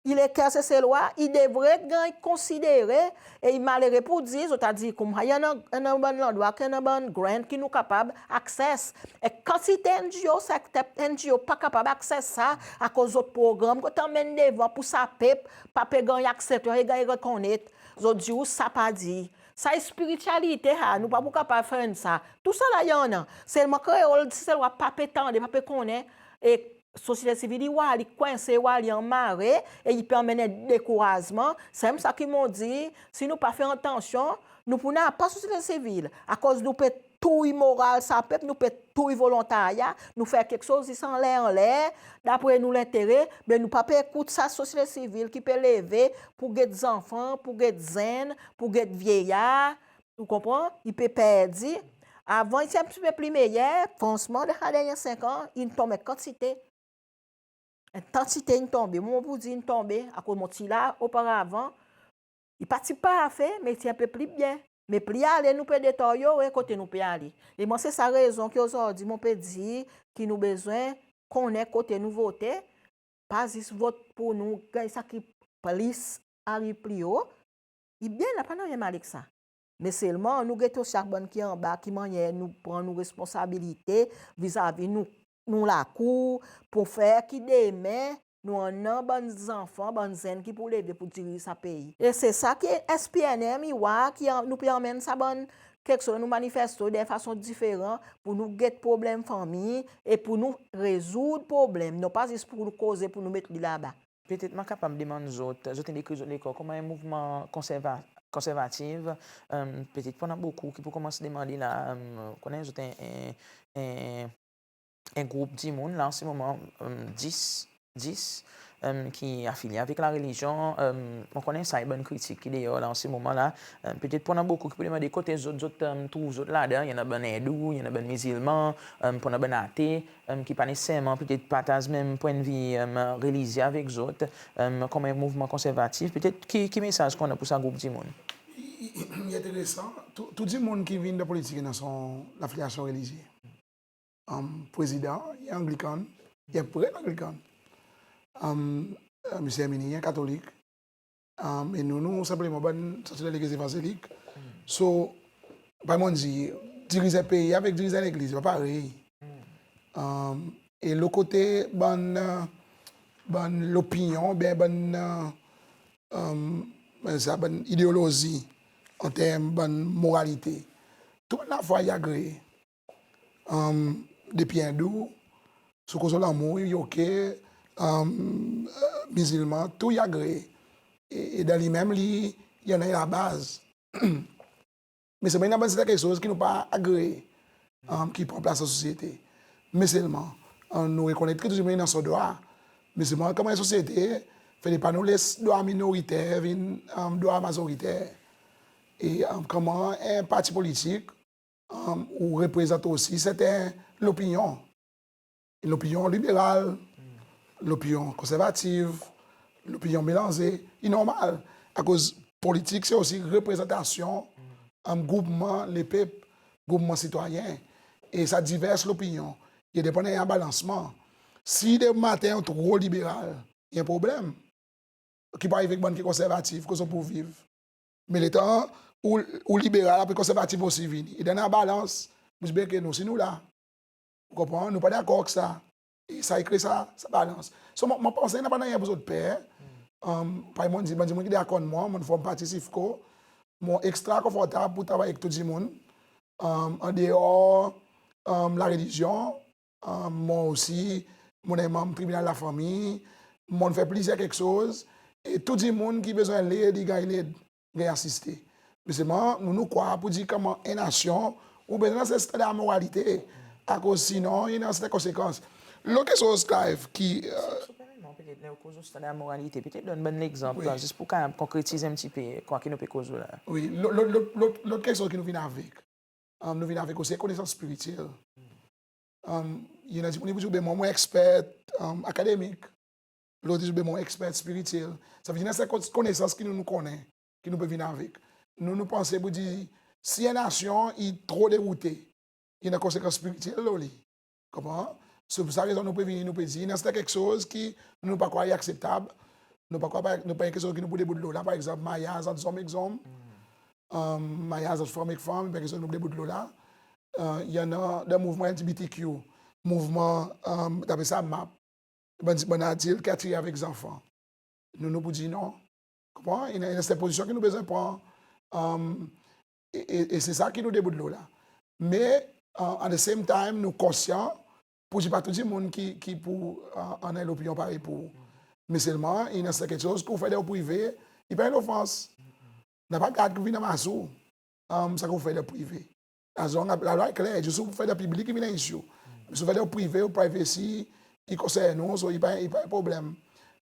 i leker Seselwa, i devret ganny konsidere, e i malere pour dir, zot a dir, koumsa i annan, annan bann landrwa, ki annan bann grant ki nou kapab access. E kantite NGO, serten NGO pa kapab access sa, akoz zot progranm ki zot anmenn devan pour sa pep, pa pe ganny aksepte, pa pe ganny rekonnet. Zot dir ou sa pa dir. Sa i spirityalite sa, nou pa pou kapab fer sa. Tousala i annan. Selman kreol Seselwa pa pe tande, pa pe konnen. E sosyete sivil i war li kwense, war li anmare, e i pe anmenn dekourazman. Se menm sa ki mon dir, si nou pa fer atansyon, nou pou napa sosyete sivil. Akoz nou pe touy moral sa pep, nou pe touy volontarya, nou fer keksoz zis anler, anler, dapre nou lentere, me nou pa pe ekout sa sosyete sivil ki pe leve pour get zanfan, pour get zenn, pour get vyeyar, ou konpran? I pe perdi. Avan, i ti en pti pe pli meyer, fransman, dan sa dernyen senk an, in tonm en kantite. En kantite in tonbe. Mon pou dir in tonbe, akoz mon ti la oparavan, i pa ti parfe, me i ti en pe pli byen. Me pli ale, nou pe deteryore kote nou pe ale. E mwan, se sa rezon ki ozordi mon pe dir ki nou bezwen konnen kote nou vote, pa zis vot pour nou ganny sa ki plis ariv pli o. I byen, napa nanryen mal ek sa. Me selman, nou gete osi sa bann ki anba, ki mannyer nou pran nou responsabilite vizavi nou, nou lakour, pour fer ki demen nou annan bann zanfan, bann zenn ki pou leve pour diriz sa pei. E se sa ki S P N M i war, ki an-, nou pe anmenn sa bann keksoz, nou manifesto dan en fason diferan pour nou get problenm fanmir e pour nou rezoud problenm, non pa zis pour nou koze, pour nou met li laba. Petet mon kapab demann zot, zot in dekrir zot lekor konman en mouvman konserva-, konservatif, em, petet pou annan bokou ki pou konmans demande la, em, konnen zot en, en, en, en group dimoun la an se moman, em, dis, dis, em, ki afilye avek larelizyon, em, mon konnen sa i bann kritik ki deor la an se moman la, em, petet pou annan bokou ki pou demande kote zot, zot, em, trouv zot ladan, i annan bann Endou, i annan bann Mizilman, em, pou annan bann ate, em, ki pa neseserman petet partaz menm pwennvi, em, relizye avek zot, em, konman en mouvman konservatif, petet ki, ki mesaz ki ou annan pour sa group dimoun? I, i, i enteresan, tou, tou dimoun ki vin dan politik i annan son lafilyasyon relizye. Em, prezidan i Anglikan, i en pret Anglikan. Em, e, Msye Herminie i en Katolik. Am, e nou, nou senpleman bann sorti dan legliz evanzelik. So, parey mon dir, diriz en pei avek diriz en legliz, pa parey. Am, e lo kote bann, bann lopinyon, oubyen bann, am, sa bann ideolozi an term bann moralite, tou bann lafwa i agree. Am, depi Endou, si ou koz lo lanmour, i oke, am, Mizilman, tou i agree. E, e dan li menm li, i annan en labaz. Me selman i annan bann serten keksoz ki nou pa agree, am, ki pran plas dan sosyete. Me selman, am, nou rekonnet ki tou dimoun i annan son drwa. Me selman konman en sosyete, fodre pa nou les drwa minoriter vin, am, drwa mazoriter. E, am, konman en parti politik, am, ou reprezant osi serten lopinyon. Lopinyon liberal, lopinyon konservatif, lopinyon melanze, i normal. Akoz politik se osi reprezantasyon, am, groupman lepep, groupman sitwayen. E sa divers lopinyon, i depann en balansman. Si demen maten ou tro liberal, i en problenm. Ki pou ariv avek bann ki konservatif, kote zot pou viv? Me letan ou, ou liberal, apre konservatif osi vini. I donn en balans, mon dir, be, ke nou osi nou la. Ou konpran? Nou pa dakor ek sa. E sa i kree sa, sa balans. So, mon, mon panse napa nanryen pour zot per. Am, parey mon dir, bann dimoun ki dakor ek mwan, mon form parti Sifco, mon ekstra konfortab pour travay ek tou dimoun. Am, an deor, am, larelizyon, Am, mon osi, mon en manm tribinal lafanmir, mon fer plizyer keksoz, e tou dimoun ki bezwen led, i ganny led, ganny asiste. Me selman, nou, nou krwar pour dir konman en nasyon, ou bezwen dan se standar moralite, akoz sinon, i annan serten konsekans. Lot keksoz, Clive, ki, e, si, si ou permet mwan, petet, ler ou koz lo standar moralite, petet donn bann legzanp, wi, zis pour kapab konkretiz en pti pe, kwa ki nou pe koz lo la. Wi, lot, lot, lot, lot, lot keksoz ki nou vin avek. Am, nou vin avek osi konesans spirityel. Am, i annan dimoun ki pou dir, be, mwan, mon eksper, am, akademik. lot i zot be mon eksper spirityel. Sa vedir, i annan serten konesans ki nou, nou konnen, ki nou pe vin avek. Nou, nou panse pour dir, si en nasyon i tro deroute, i annan konsekans spirityel lo li. Konpran? Se pour sa rezon nou pe vini, nou pe dir, i annan serten keksoz ki nou pa krwar i akseptab. Nou pa krwar, pa, nou pa en keksoz ki nou pou debout lo la. Par egzanp, maryaz ant zonm ek zonm, maryaz ant fanm ek fanm, i pa en keksoz ki nou pou debout lo la. I annan dan mouvman L G B T Q, mouvman, i apel sa map. Bann, bann adilt ki atire avek zanfan. Nou, nou pou dir non. Konpran? I annan, i annan serten pozisyon ki nou bezwen pran. E, e, e se sa ki nou debout lo la. Me, at the same time, nou konsyan pour dir pa tou dimoun ki, ki pou annan en lopinyon parey pour ou. Me selman, i annan serten keksoz ki ou fer dan ou prive, i pa en lofans. Napa gard ki vin anmas ou sa ki ou fer dan prive. As long, lalwa i kler, zis ou fer dan piblik i vin en issue. Me si ou fer dan prive, ou privacy i konsern ou, so i pa, i pa en problenm.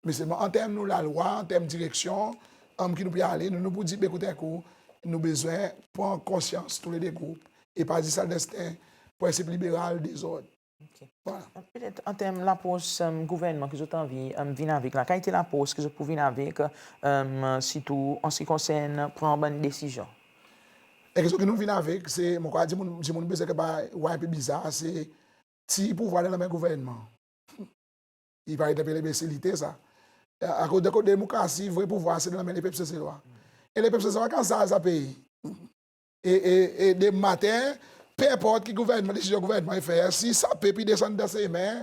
Me selman an term nou lalwa, an term direksyon ki nou pe ale, nou, nou pou dir, be ekout en kou, nou bezwen pran konsyans tou le de group. E pa zis al dan serten prensip liberal dezord. Vwala. Petet an term lapros gouvernman ki zot anvi vin avek la, kalite lapros ki zot pou vin avek, sirtou an se ki konsern pran bann desizyon? E keksoz ki nou vin avek, se, mon krwar dimoun, dimoun bezwen, ki pa war en pe bizar, se tir pouvwar dan lanmen gouvernman. I paret en pe lenbensilite sa. Akoz dan kote demokrasi, vre pouvwar se dan lanmen lepep Seselwa. E lepep Seselwa ki ansarz sa pei. E, e, e demen maten, pe enport ki gouvernman, desizyon gouvernman i fer, si sa pep i desann dan semen,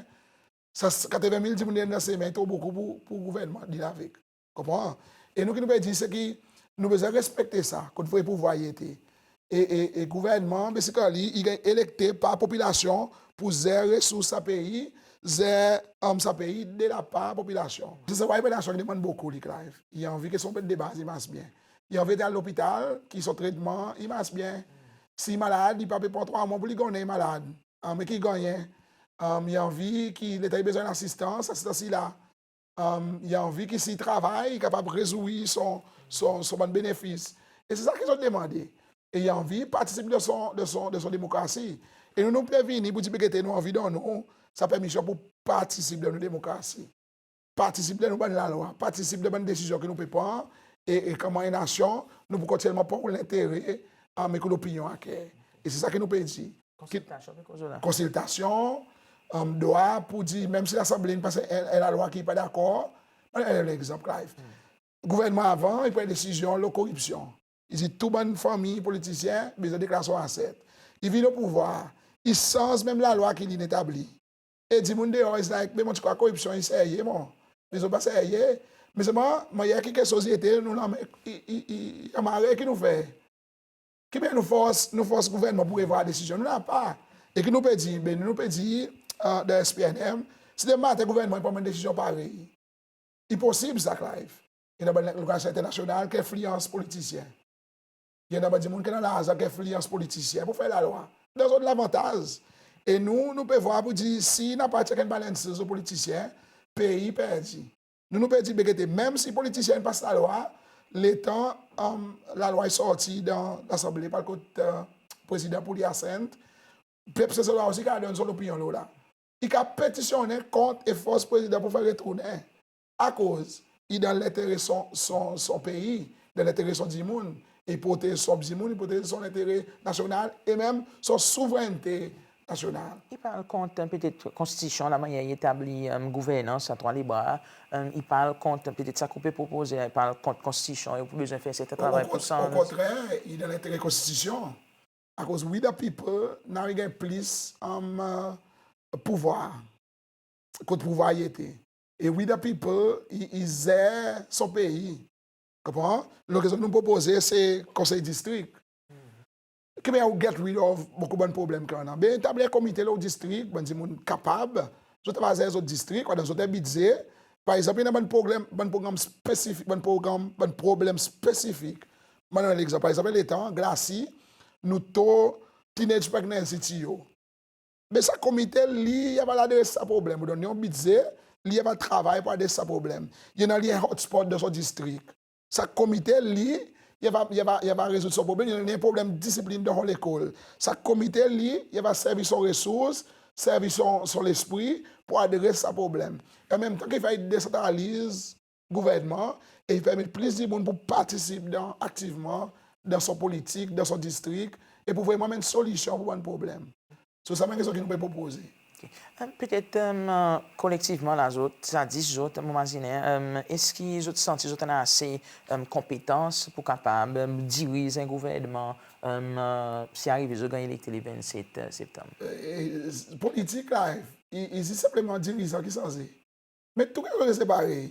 sa katreven mil dimoun i desann dan semen, tro bokou pour, pour gouvernman dil avek. Konpran? E nou ki nou pe dir se ki nou bezwen respekte sa, kot vre pouvwar i ete. E, e, e gouvernman, basically, i ganny elekte par popilasyon pour zer resours sa pei, zer sa pei de lapar popilasyon. Seselwa i pa en nasyon ki demann bokou li, Clive. I anvi ki son bendebaz i mars byen. I anvi al lopital, ki son tretman i mars byen. Si i malad, i pa pe pran trwa mwan pour li konnen i malad. Me ki i gannyen? I anvi ki letan i bezwen lasistans, lasistans i la. I anvi ki si i travay, i kapab rezouir son, son, son bann benefis. E se sa ki zot demande. E i anvi partisip dan son, dan son, dan son demokrasi. E nou, nou pe vini pour dir, be gete, nou anvi donn ou sa permisyon pour partisip dan nou demokrasi. Partisip dan nou bann lalwa, partisip dan bann desizyon ki nou pe pran, e, e konman en nasyon, nou pou kontinyelman pran lentere, e, ek lopinyon a ker. E se sa ki nou pe dir. Konsiltasyon, pe koz la. Konsiltasyon, drwa pour dir, menm si Lasanble in pas en, en lalwa ki pa dakor, annan en legzanp, Clive. Gouvernman avan, i pran desizyon lo koripsyon. I dir tou bann fanmir politisyen bezwen deklar son aset. I vin o pouvwar, i sanz menm lalwa ki li in etabli. E dimoun deor, it's like, be mon ti krwar koripsyon i serye, mon. Me zot pa serye. Me selman, mannyer ki keksoz i ete, nou lanmen i, i, i, i anmare, ki nou fer? Ki mannyer nou fors, nou fors gouvernman pour revwar desizyon? Nou napa. E ki nou pe dir, be nou, nou pe dir, dan S P N M, si demen maten gouvernman i pran bann desizyon parey, i posib sa, Clive. I annan bann lorganizasyon enternasyonal ki enfliyans politisyen. I annan bann dimoun ki annan larzan ki enfliyans politisyen pour fer lalwa dan zot lavantaz. E nou, nou pe vwar pour dir, si napa check and balances lo politisyen, pei i perdi. Nou, nou pe dir, be gete, menm si politisyen i pas lalwa, letan lalwa i sorti dan Lasanble par kot Prezidan pour li assent, pep Seselwa osi i kapab donn son lopinyon lo la. I kapab petisyonnen kont e fors Prezidan pour fer retournen. Akoz i dan lentere son, son, son pei, dan lentere son dimoun, e protez son dimoun, i protez son lentere nasyonal, e menm son souvrennte nasyonal. I parl kont, petet, Konstitisyon, lamannyer i etabli gouvernans a trwa lebra, i parl kont, petet, sa ki ou pe propoze, i parl kont Konstitisyon, e ou pou bezwen fer serten travay pour sanz. O kontrer, i dan lentere Konstitisyon. Akoz we the people, now i ganny plis pouvwar. Kot pouvwar i ete. E we the people, i, i zer son pei. Konpran? Lo kezon nou propoze, se konsey distrik. Ki mannyer ou get rid of bokou bann problenm ki annan? Be etabli en komite lo distrik, bann dimoun kapab, zot ava zer zot distrik, ou a donn zot en bidze. Par egzanp, i annan bann problenm, bann progranm spesifik, bann progranm, bann problenm spesifik. Mon donn en legzanp, par egzanp, letan Glacis, nou to teenage pregnancy ti o. Be sa komite li, i ava adres sa problenm. Ou donn li en bidze, li ava travay pour adres sa problenm. I annan li en hotspot dan son distrik. Sa komite li, i ava, i ava, i ava rezoud son problenm. I annan li en problenm disiplin dan son lekol. Sa komite li, i ava servi son resours, servi son, son lespri pour adres sa problenm. E an menm tan ki fer i desantraliz gouvernman e i permet plis dimoun pour partisip dan, aktivman dan son politik, dan son distrik, e pour vreman anmenn solisyon pour bann problenm. So sa bann kestyon ki nou pe propoze. Ok. E, petet, e, kolektivman la zot, sa dis zot, mon mazinen, e, eski zot santi zot annan ase, e, konpetans pour kapab, e, diriz en gouvernman, e, si arive zot ganny elekte le vennset, e, Septanm? E, e, politik la, i, i zis senpleman dirizan ki sanze. Me tou keksoz reste parey.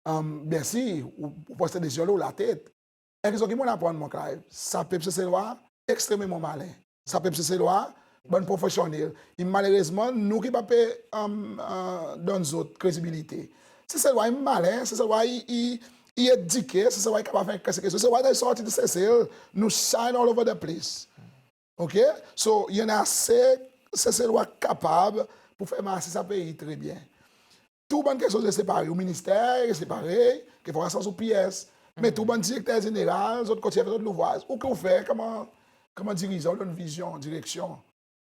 Am, byensir, ou, ou pran sa desizyon lo latet. En keksoz ki mon'n aprann mwan, Clive, sa pep Seselwa ekstrememan malen. Sa pep Seselwa, bann profesyonnel. E malerezman, nou ki pa pe, am, e, donn zot kredibilite. Seselwa i malen, Seselwa i, i, i edike, Seselwa i kapab fer keksoz. Seselwa i sorti de Sesel, nou shine all over the place. Ok? So, i annan ase Seselwa kapab pour fer marse sa pei tre byen. Tou bann keksoz reste parey, ou minister reste parey, kekfwa ou sanz ou PS. Me tou bann direkter zeneral, zot kontinyen fer zot louvraz. Ou ki ou fer konman, konman dirizan, ou donn vizyon, direksyon,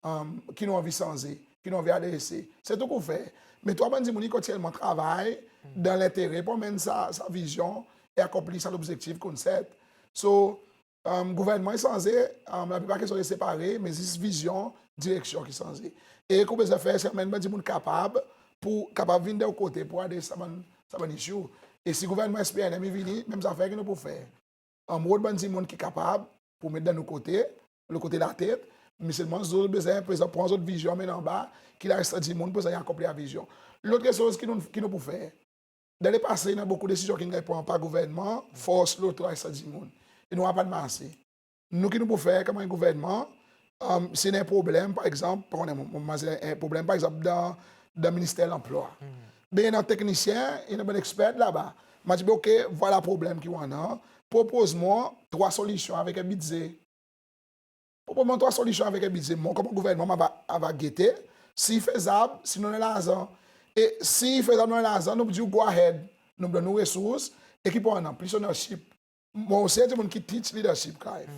am, ki nou anvi sanze, ki nou anvi adrese. Se tou ki ou fer. Me tou bann dimoun i kontinyelman travay dan lentere pour anmenn sa, sa vizyon e akonpli sa lobzektif ki ou'n set. So, Am, gouvernman i sanze, am, laplipar keksoz reste parey, me zis vizyon, direksyon ki sanze. E ki ou bezwen fer, se anmenn bann dimoun kapab, pour kapab vin de ou kote pour adres sa bann, sa bann issue. E si gouvernman SPNM i vini, menm zafer ki nou pou fer. Am, rod bann dimoun ki kapab pour met dan nou kote, lo kote latet, me selman zot bezwen prezan pran zot vizyon, mennen anba, ki larestan dimoun pou zot akonpli sa vizyon. Lot keksoz ki nou, ki nou pou fer. Dan lepase, i annan bokou desizyon ki'n ganny pran par gouvernman, fors lo larestan dimoun. E nou war pa marse. Nou ki nou pou fer konman en gouvernman, am, si i annan en problenm, par egzanp, pa konnen, mon, mon mazinen en problenm, par egzanp, dan, dan Minister Lanplwa. Be i annan teknisyen, i annan bann eksper laba. Mon dir, be, ok, vwala problenm ki ou annan, propoz mwan trwa solisyon avek en bidze. Propoz mwan trwa solisyon avek en bidze. Mwan konman gouvernman, mon ava, ava gete si i fezab, si nou annan larzan. E si i fezab, nou annan larzan, nou dir ou go ahead. Nou donn ou resours, e ki pou annan plis ownership. Mon osi en dimoun ki teach leadership, Clive.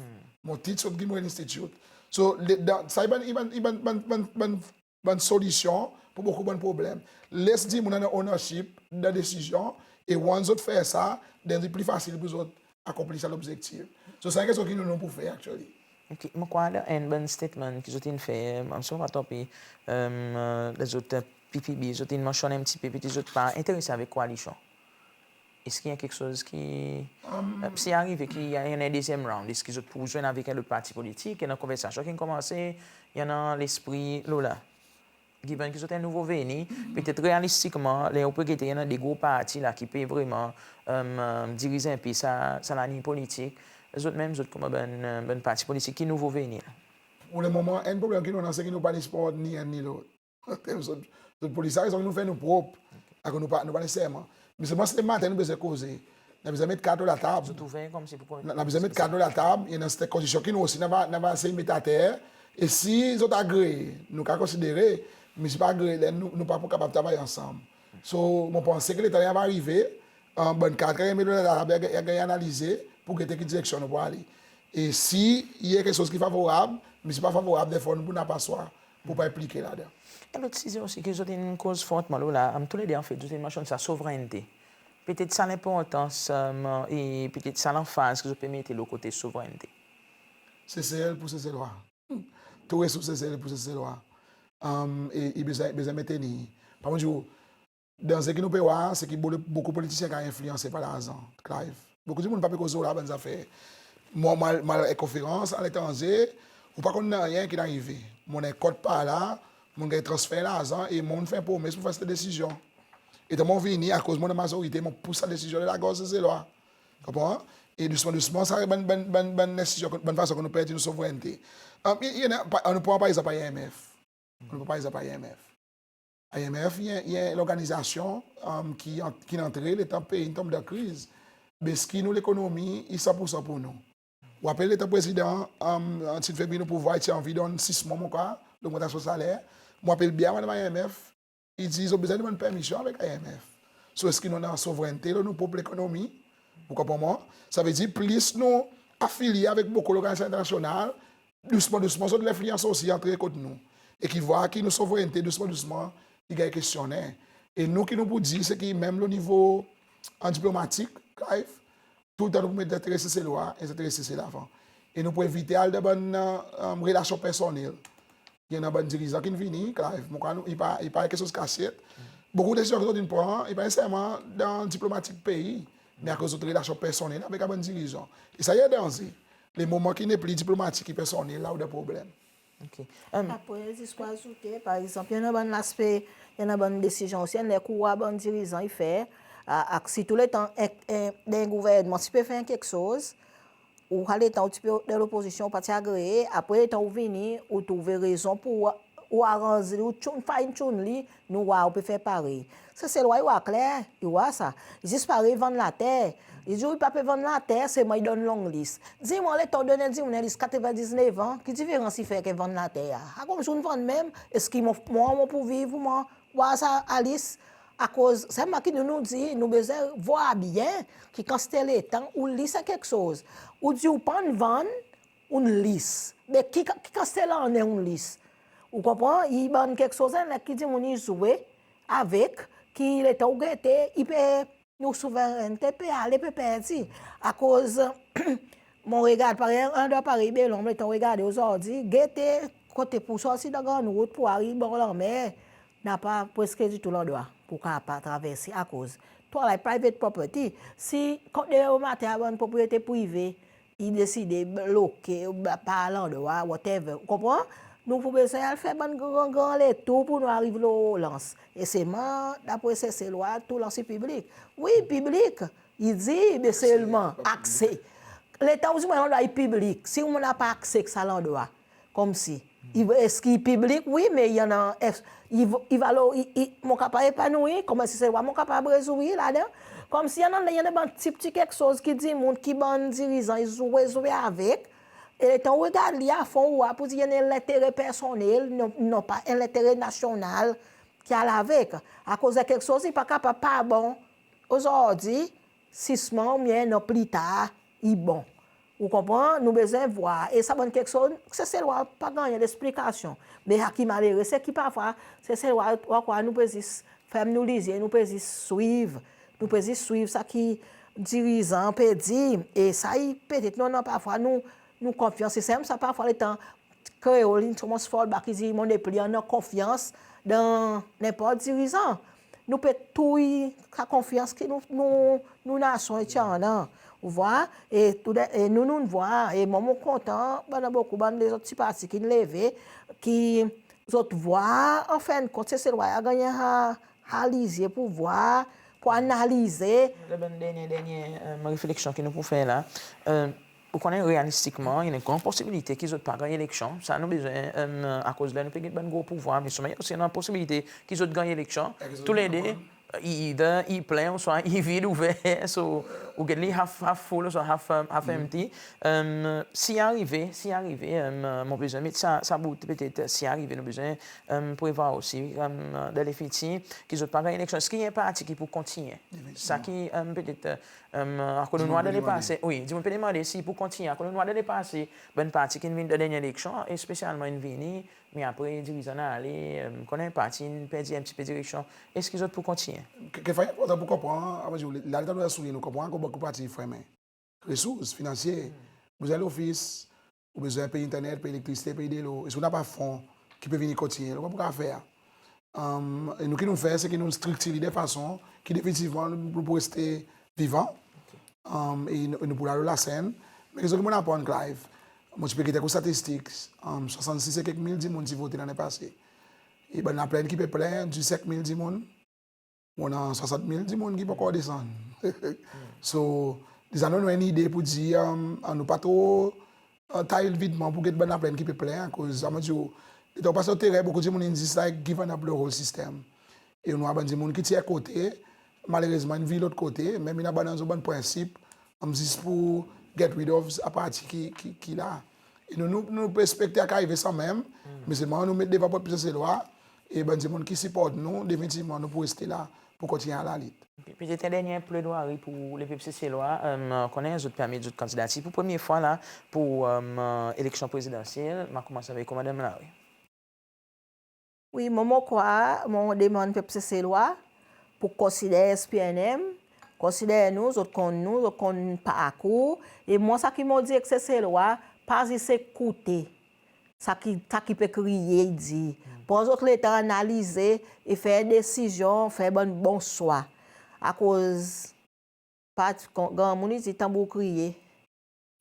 Mon teach zot Gimray Institute. So, le, dan, sa i bann, i bann, i bann, bann, bann, bann bann solisyon pour bokou bann problenm. Les dimoun annan ownership dan desizyon, e once zot fer sa, then i pli fasil pour zot akonpli sa lobzektif. So, sa en keksoz ki nou, nou pou fer, actually. Ok, mon krwar dan enn bann statement ki zot in fer, am, si mon pa tronpe, e, lezot, e, PPB, zot in mansyonn en pti pe, petet zot pa enterese avek koalisyon. Eski i annan keksoz ki, e, si i arive ki i annan en dezyenm round, eski zot pou zwenn avek en lot parti politik, i annan konversasyon ki'n konmanse, i annan lespri lo la? Given ki zot en nouvo veni, petet realistikman, ler ou pe gete, i annan de gro parti la ki pe vreman, e, diriz en pe sa, sa laliny politik. Zot menm, zot konman bann, e, bann parti politik ki nouvo veni la? Pour le moman, en problenm ki nou annan, se ki nou pa ni siport ni enn ni lot. Zot, zot pou rezon ki nou fer nou prop. Akoz nou pa, nou pa neseserman. Me selman se maten nou bezwen koze. Nou bezwen met kart lo latab. Zot ouver konmsi pour... Nou, nou bezwen met kart lo latab, e dan serten kondisyon ki nou osi, nou ava, nou ava esey met ater. E si zot agree, nou kapab konsidere, me si pa agree, then nou, nou pa pou kapab travay ansanm. So, mon panse ki letan i ava arive, e, bann kart ki ava met lo latab, i ava, i ava ganny analize pour gete ki direksyon nou pou ale. E si i annan keksoz ki favorab, me si pa favorab, defwa nou pou napa swa pour pa enplike ladan. En lot size osi ki zot in koz fortman lo la, am, toulede, anfet, zot in mansyonn sa, souvrennte. Petet sa lenportans, am, e petet sa lanfaz ki zot pe mete lo kote souvrennte. Sesel pour Seselwa. Tou resours Sesel pour Seselwa. Am, e, e bezwen, bezwen mentenir. Pa mon dir ou, danze ki nou pe war, se ki bo-, bokou politisyen ki ganny enfliyanse par larzan, Clive. Bokou dimoun pa pe koz lo la bann zafer. Mon, mon al, mon al en konferans aletranze, ou pa konn nanryen ki'n arive. Mon annan en kont par la, mon ganny transfer larzan, e mon fer promes pour fer serten desizyon. Etan mon vini, akoz mon annan mazorite, mon pous sa desizyon dan lagorz Seselwa. Konpran? E dousman, dousman, sa bann, bann, bann, bann desizyon, bann fason ki nou perdi nou souvrennte. Am, i, i annan, pa, nou pran par egzanp IMF. Nou pran par egzanp IMF. IMF, i en, i en lorganizasyon, am, ki an-, ki'n antre letan pei in tonm dan kriz. Be eski nou lekonomi i san pour san pour nou? Ou rapel letan Prezidan, am, an ti febrie, nou pouvwar ti anvi donn sis mwan, mon krwar, logmantasyon saler. Mon rapel byen, madanm IMF, i dir zot bezwen demann permisyon avek IMF. So, eski nou annan souvrennte lo nou prop lekonomi? Ou konpran mwan? Savedir plis nou afilye avek bokou lorganizasyon enternasyonal, dousman, dousman, zot lenfliyans osi antre kot nou. e ki vwar ki nou souvrennte dousman dousman i ganny kestyonnen. E nou ki nou pou dir se ki menm lo nivo an diplomatik, Clive, toultan nou pou met zantere Seselwa, e zantere Sesel avan. E nou pou evite al dan bann, e, relasyon personnel. I annan bann dirizan ki'n vini, Clive, mon krwar nou, i pa, i pa en keksoz kasyet. Bokou desizyon ki zot in pran, i pa neseserman dan diplomatik pei, me akoz zot relasyon personnel avek sa bann dirizan. E sa i en danze. Le moman ki nepli diplomatik, ki personnel, la ou dan problenm. OK. Em, Apre, zis pour azoute, par egzanp, i annan bann laspe, i annan bann desizyon osi, i annan ler ki ou war bann dirizan i fer, a, a, sirtou letan en, en, dan en gouvernman, si pe fer en keksoz, ou, letan ou ti pe dan lopozisyon, ou pa ti agree, apre letan ou vini, ou trouve rezon pour ou, ou aranz li, ou tune, fine tune li, nou war ou pe fer parey. Seselwa i war kler, i war sa. I zis parey vann later. I dir ou i pa pe vann later, selman i donn long lease. Dir mwan, letan ou donn en dimoun en lease katreven diznef an, ki diferans i fer ek en vann later a? A konmsi ou'n vann menm, eski mon, mon, mon pou viv, mon war sa a lease? Akoz, selman ki nou, nou dir, nou bezwen vwar byen, ki kantite letan ou lease en keksoz. Ou dir ou pa'n vann, ou'n lease. Me ki, ki kantite lannen ou'n lease? Ou konpran? I bann keksoz, en, ki dimoun i zwe avek, ki letan ou gete, i pe, nou souvrennte pe ale, pe perdi. Akoz, mon regard, parey, en landrwa parey Bel Ombre, letan ou regarde ozordi, gete kote pour sorti dan Grann Rout pour ariv bor lanmer, napa preski ditou landrwa pour kapab traverse akoz twalight private property. Si kot demen bomaten bann propriyete prive i deside bloke, ba, par landrwa, whatever. Ou konpran? Nou pou bezwen al fer bann gran, gran letour pour nou ariv lo lans. E selman, dapre Seselwa, tou lans i piblik. Wi, piblik, i dir, me selman, akse. Letan ou dir mwan landrwa i piblik, si ou napa akse ek sa landrwa, konmsi, i, eski i piblik? Wi, me i annan, es, i, i valor, i, i, mon kapab epanouir, konman Seselwa mon kapab rezouir ladan. Konmsi i annan, i annan bann pti, pti keksoz ki dimoun, ki bann dirizan i zwe, zwe avek. E letan ou regard li afon, ou war pour dir i annan en lentere personnel, non, non pa en lentere nasyonal ki al avek. Akoz en keksoz i pa kapab pa bon ozordi, sisman, oubyen non, pli tar, i bon. Ou konpran? Nou bezwen vwar. E sa bann keksoz, Seselwa pa gannyen leksplikasyon. Me sa ki malere, se ki parfwa, Seselwa, ou krwar nou pe zis ferm nou lizye, nou pe zis swiv. Nou pe zis swiv sa ki dirizan pe dir. E sa i petet, non, non, parfwa nou, nou konfyans. Se menm sa parfwa letan Kreol in konmans fall back, i dir mon nepli annan konfyans dan nenport dirizan. Nou pe touy sa konfyans ki nou, nou, nou nasyon i ti annan. Ou vwar? E tou de, e nou, nou'n vwar, e mwan mon kontan, bann, bokou bann lezot pti parti ki'n leve, ki zot vwar, anfennkont, Seselwa i a gannyen sa, sa lizye pour vwar, pour analize. Bann dernyen, dernyen, e, refleksyon ki nou pou fer la. E, ou konnen, realistikman, i annan gran posibilite ki zot pa ganny eleksyon. Sa nou bezwen, e, akoz la nou pe get bann gro pouvwar, me selman i annan posibilite ki zot ganny eleksyon. Toulede, i, i, i plen, ouswa i vid ouver, so, ou get li half, half full, ouswa half, e, half empty. E, si i arive, si i arive, e, mon bezwen met sa, sa bout petet, si i arive, nou bezwen, e, prevwar osi, e, dan lefitir, ki zot pa ganny eleksyon. Eski i annan en parti ki pou kontinyen? Sa ki, e, petet, e, akoz nou war dan lepase, wi, dimoun pe demande si i pou kontinyen. Akoz nou war dan lepase, bann parti ki'n vin dan dernyen eleksyon, espesyalman in vini, me apre dirizan in ale, e, konnen parti in perdi en pti pe direksyon. Eski zot pou kontinyen? Ke, kekfwa i enportan pour konpran, avan, la letan nou dan souliye, nou konpran ki bokou parti fermen. Resours finansye, ou bezwen lofis, ou bezwen pey internet, pey elektrisite, pey delo, e si ou napa fon ki pe vin kontinyen, ou pa pou kapab fer. E nou ki nou fer, se ki nou'n striktir li de fason ki definitivman nou, nou pou reste vivan. E nou, nou pou la lo lasenn. Me keksoz ki mon'n aprann, Clive, mon ti pe get kou statistik, swasannsis e kek mil dimoun ti vote lannen pase. E bann laplenn ki pe plenn, disset mil dimoun. Mon annan swasant mil dimoun ki pa ankor desann. So, deza nou annan en lide pour dir, e, annou pa tro, e, tay vidman pour get bann laplenn ki pe plenn, akoz, sa mon dir ou, letan ou pas lo teren, bokou dimoun in zis, like, given up lo whole system. E ou war bann dimoun ki ti en kote, malerezman, in vir lot kote, menm i annan bann, annan zot bann prensip, zis pour get rid of sa parti ki, ki, ki la. E nou, nou, nou pe ekspekte sa arive sanmenm, me selman nou met devan pep Seselwa, e bann dimoun ki siport nou, definitivman nou pou reste la pour kontinyen lalit. Petet en dernyen pledwari pour lepep Seselwa, e, konnen zot pe met zot kandidati pour premye fwa la pour, e, eleksyon prezidansyel, mon a konmans avek ou, Madanm Larue. Wi, mwan mon krwar, mon demann pep Seselwa pour konsider S P N M, konsider nou, zot konn nou, zot konn parkour. E mwan sa ki mon dir ek Seselwa, pa zis ekoute sa ki, sa ki pe kriye i dir. Pran zot letan analize e fer desizyon, fer bann bon swa. Akoz pa, granmoun i dir tanbour kriye,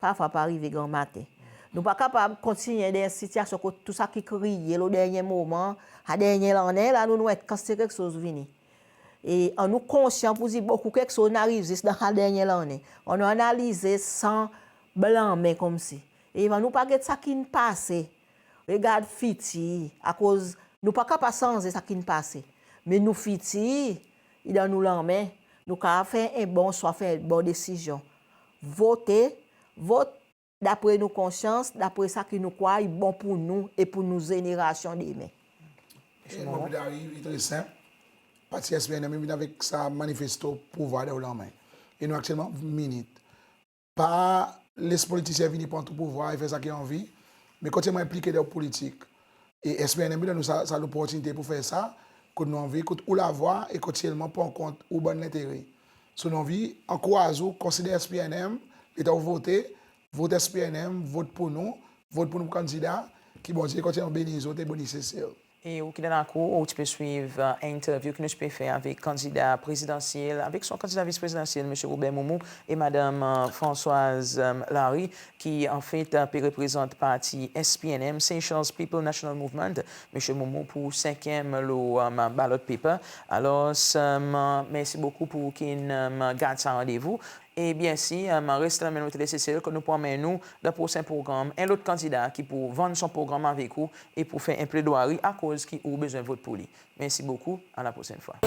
parfwa pa arive granmaten. Nou pa kapab kontinyen dan en sitiyasyon kot tou sa ki kriye lo dernyen moman, sa dernyen lannen la, nou, nou en kantite keksoz vini. E annou konsyan pour dir bokou keksoz in ariv zis dan sa dernyen lannen. Annou analize san blanmen konmsi. E annou pa get sa ki'n pase, regard fitir, akoz nou pa kapab sanze sa ki'n pase. Me nou fitir i dan nou lanmen, nou kapab fer en bon swa, fer en bon desizyon. Vote, vot dapre nou konsyans, dapre sa ki nou krwar i bon pour nou e pour nou zenerasyon demen. E mon pli tari, i tre senp. Parti S P N M i vin avek sa manifesto pouvwar dan ou lanmen. E nou aktyelman minit. Pa les politisyen vini pran tou pouvwar e fer sa ki anvi, me kontinyelman enplike dan ou politik. E S P N M i donn nou sa, sa loportinite pour fer sa, kot nou anvi ekout ou lavwa e kontinyelman pran kont ou bann lentere. So nou anvi ankouraz ou konsider S P N M, letan ou vote, vot S P N M, vot pour nou, vot pour nou kandida, ki Bondye kontinyelman beni zot e beni Sesel. E ou ki dan lakour, ou ti pe swiv, e, en interview ki nou ti pe fer avek kandida prezidansyel, avek son kandida vis prezidansyel, Msye Robert Moumou, e Madanm, e, Françoise, e, Larue, ki anfet, e, pe reprezant parti S P N M, Seychelles People National Movement, Msye Moumou pour senkyenm lo, e, ballot paper. Alor, e, mersi bokou pour ou ki'n, e, gard sa randevou. E byensir, e, reste lanmenm lo Tele Sesel, kot nou pou anmenn ou dan prosen progranm en lot kandida ki pou vann son progranm avek ou e pou fer en pledwari akoz ki ou bezwen vot pour li. Mersi bokou, a la prosenn fwa.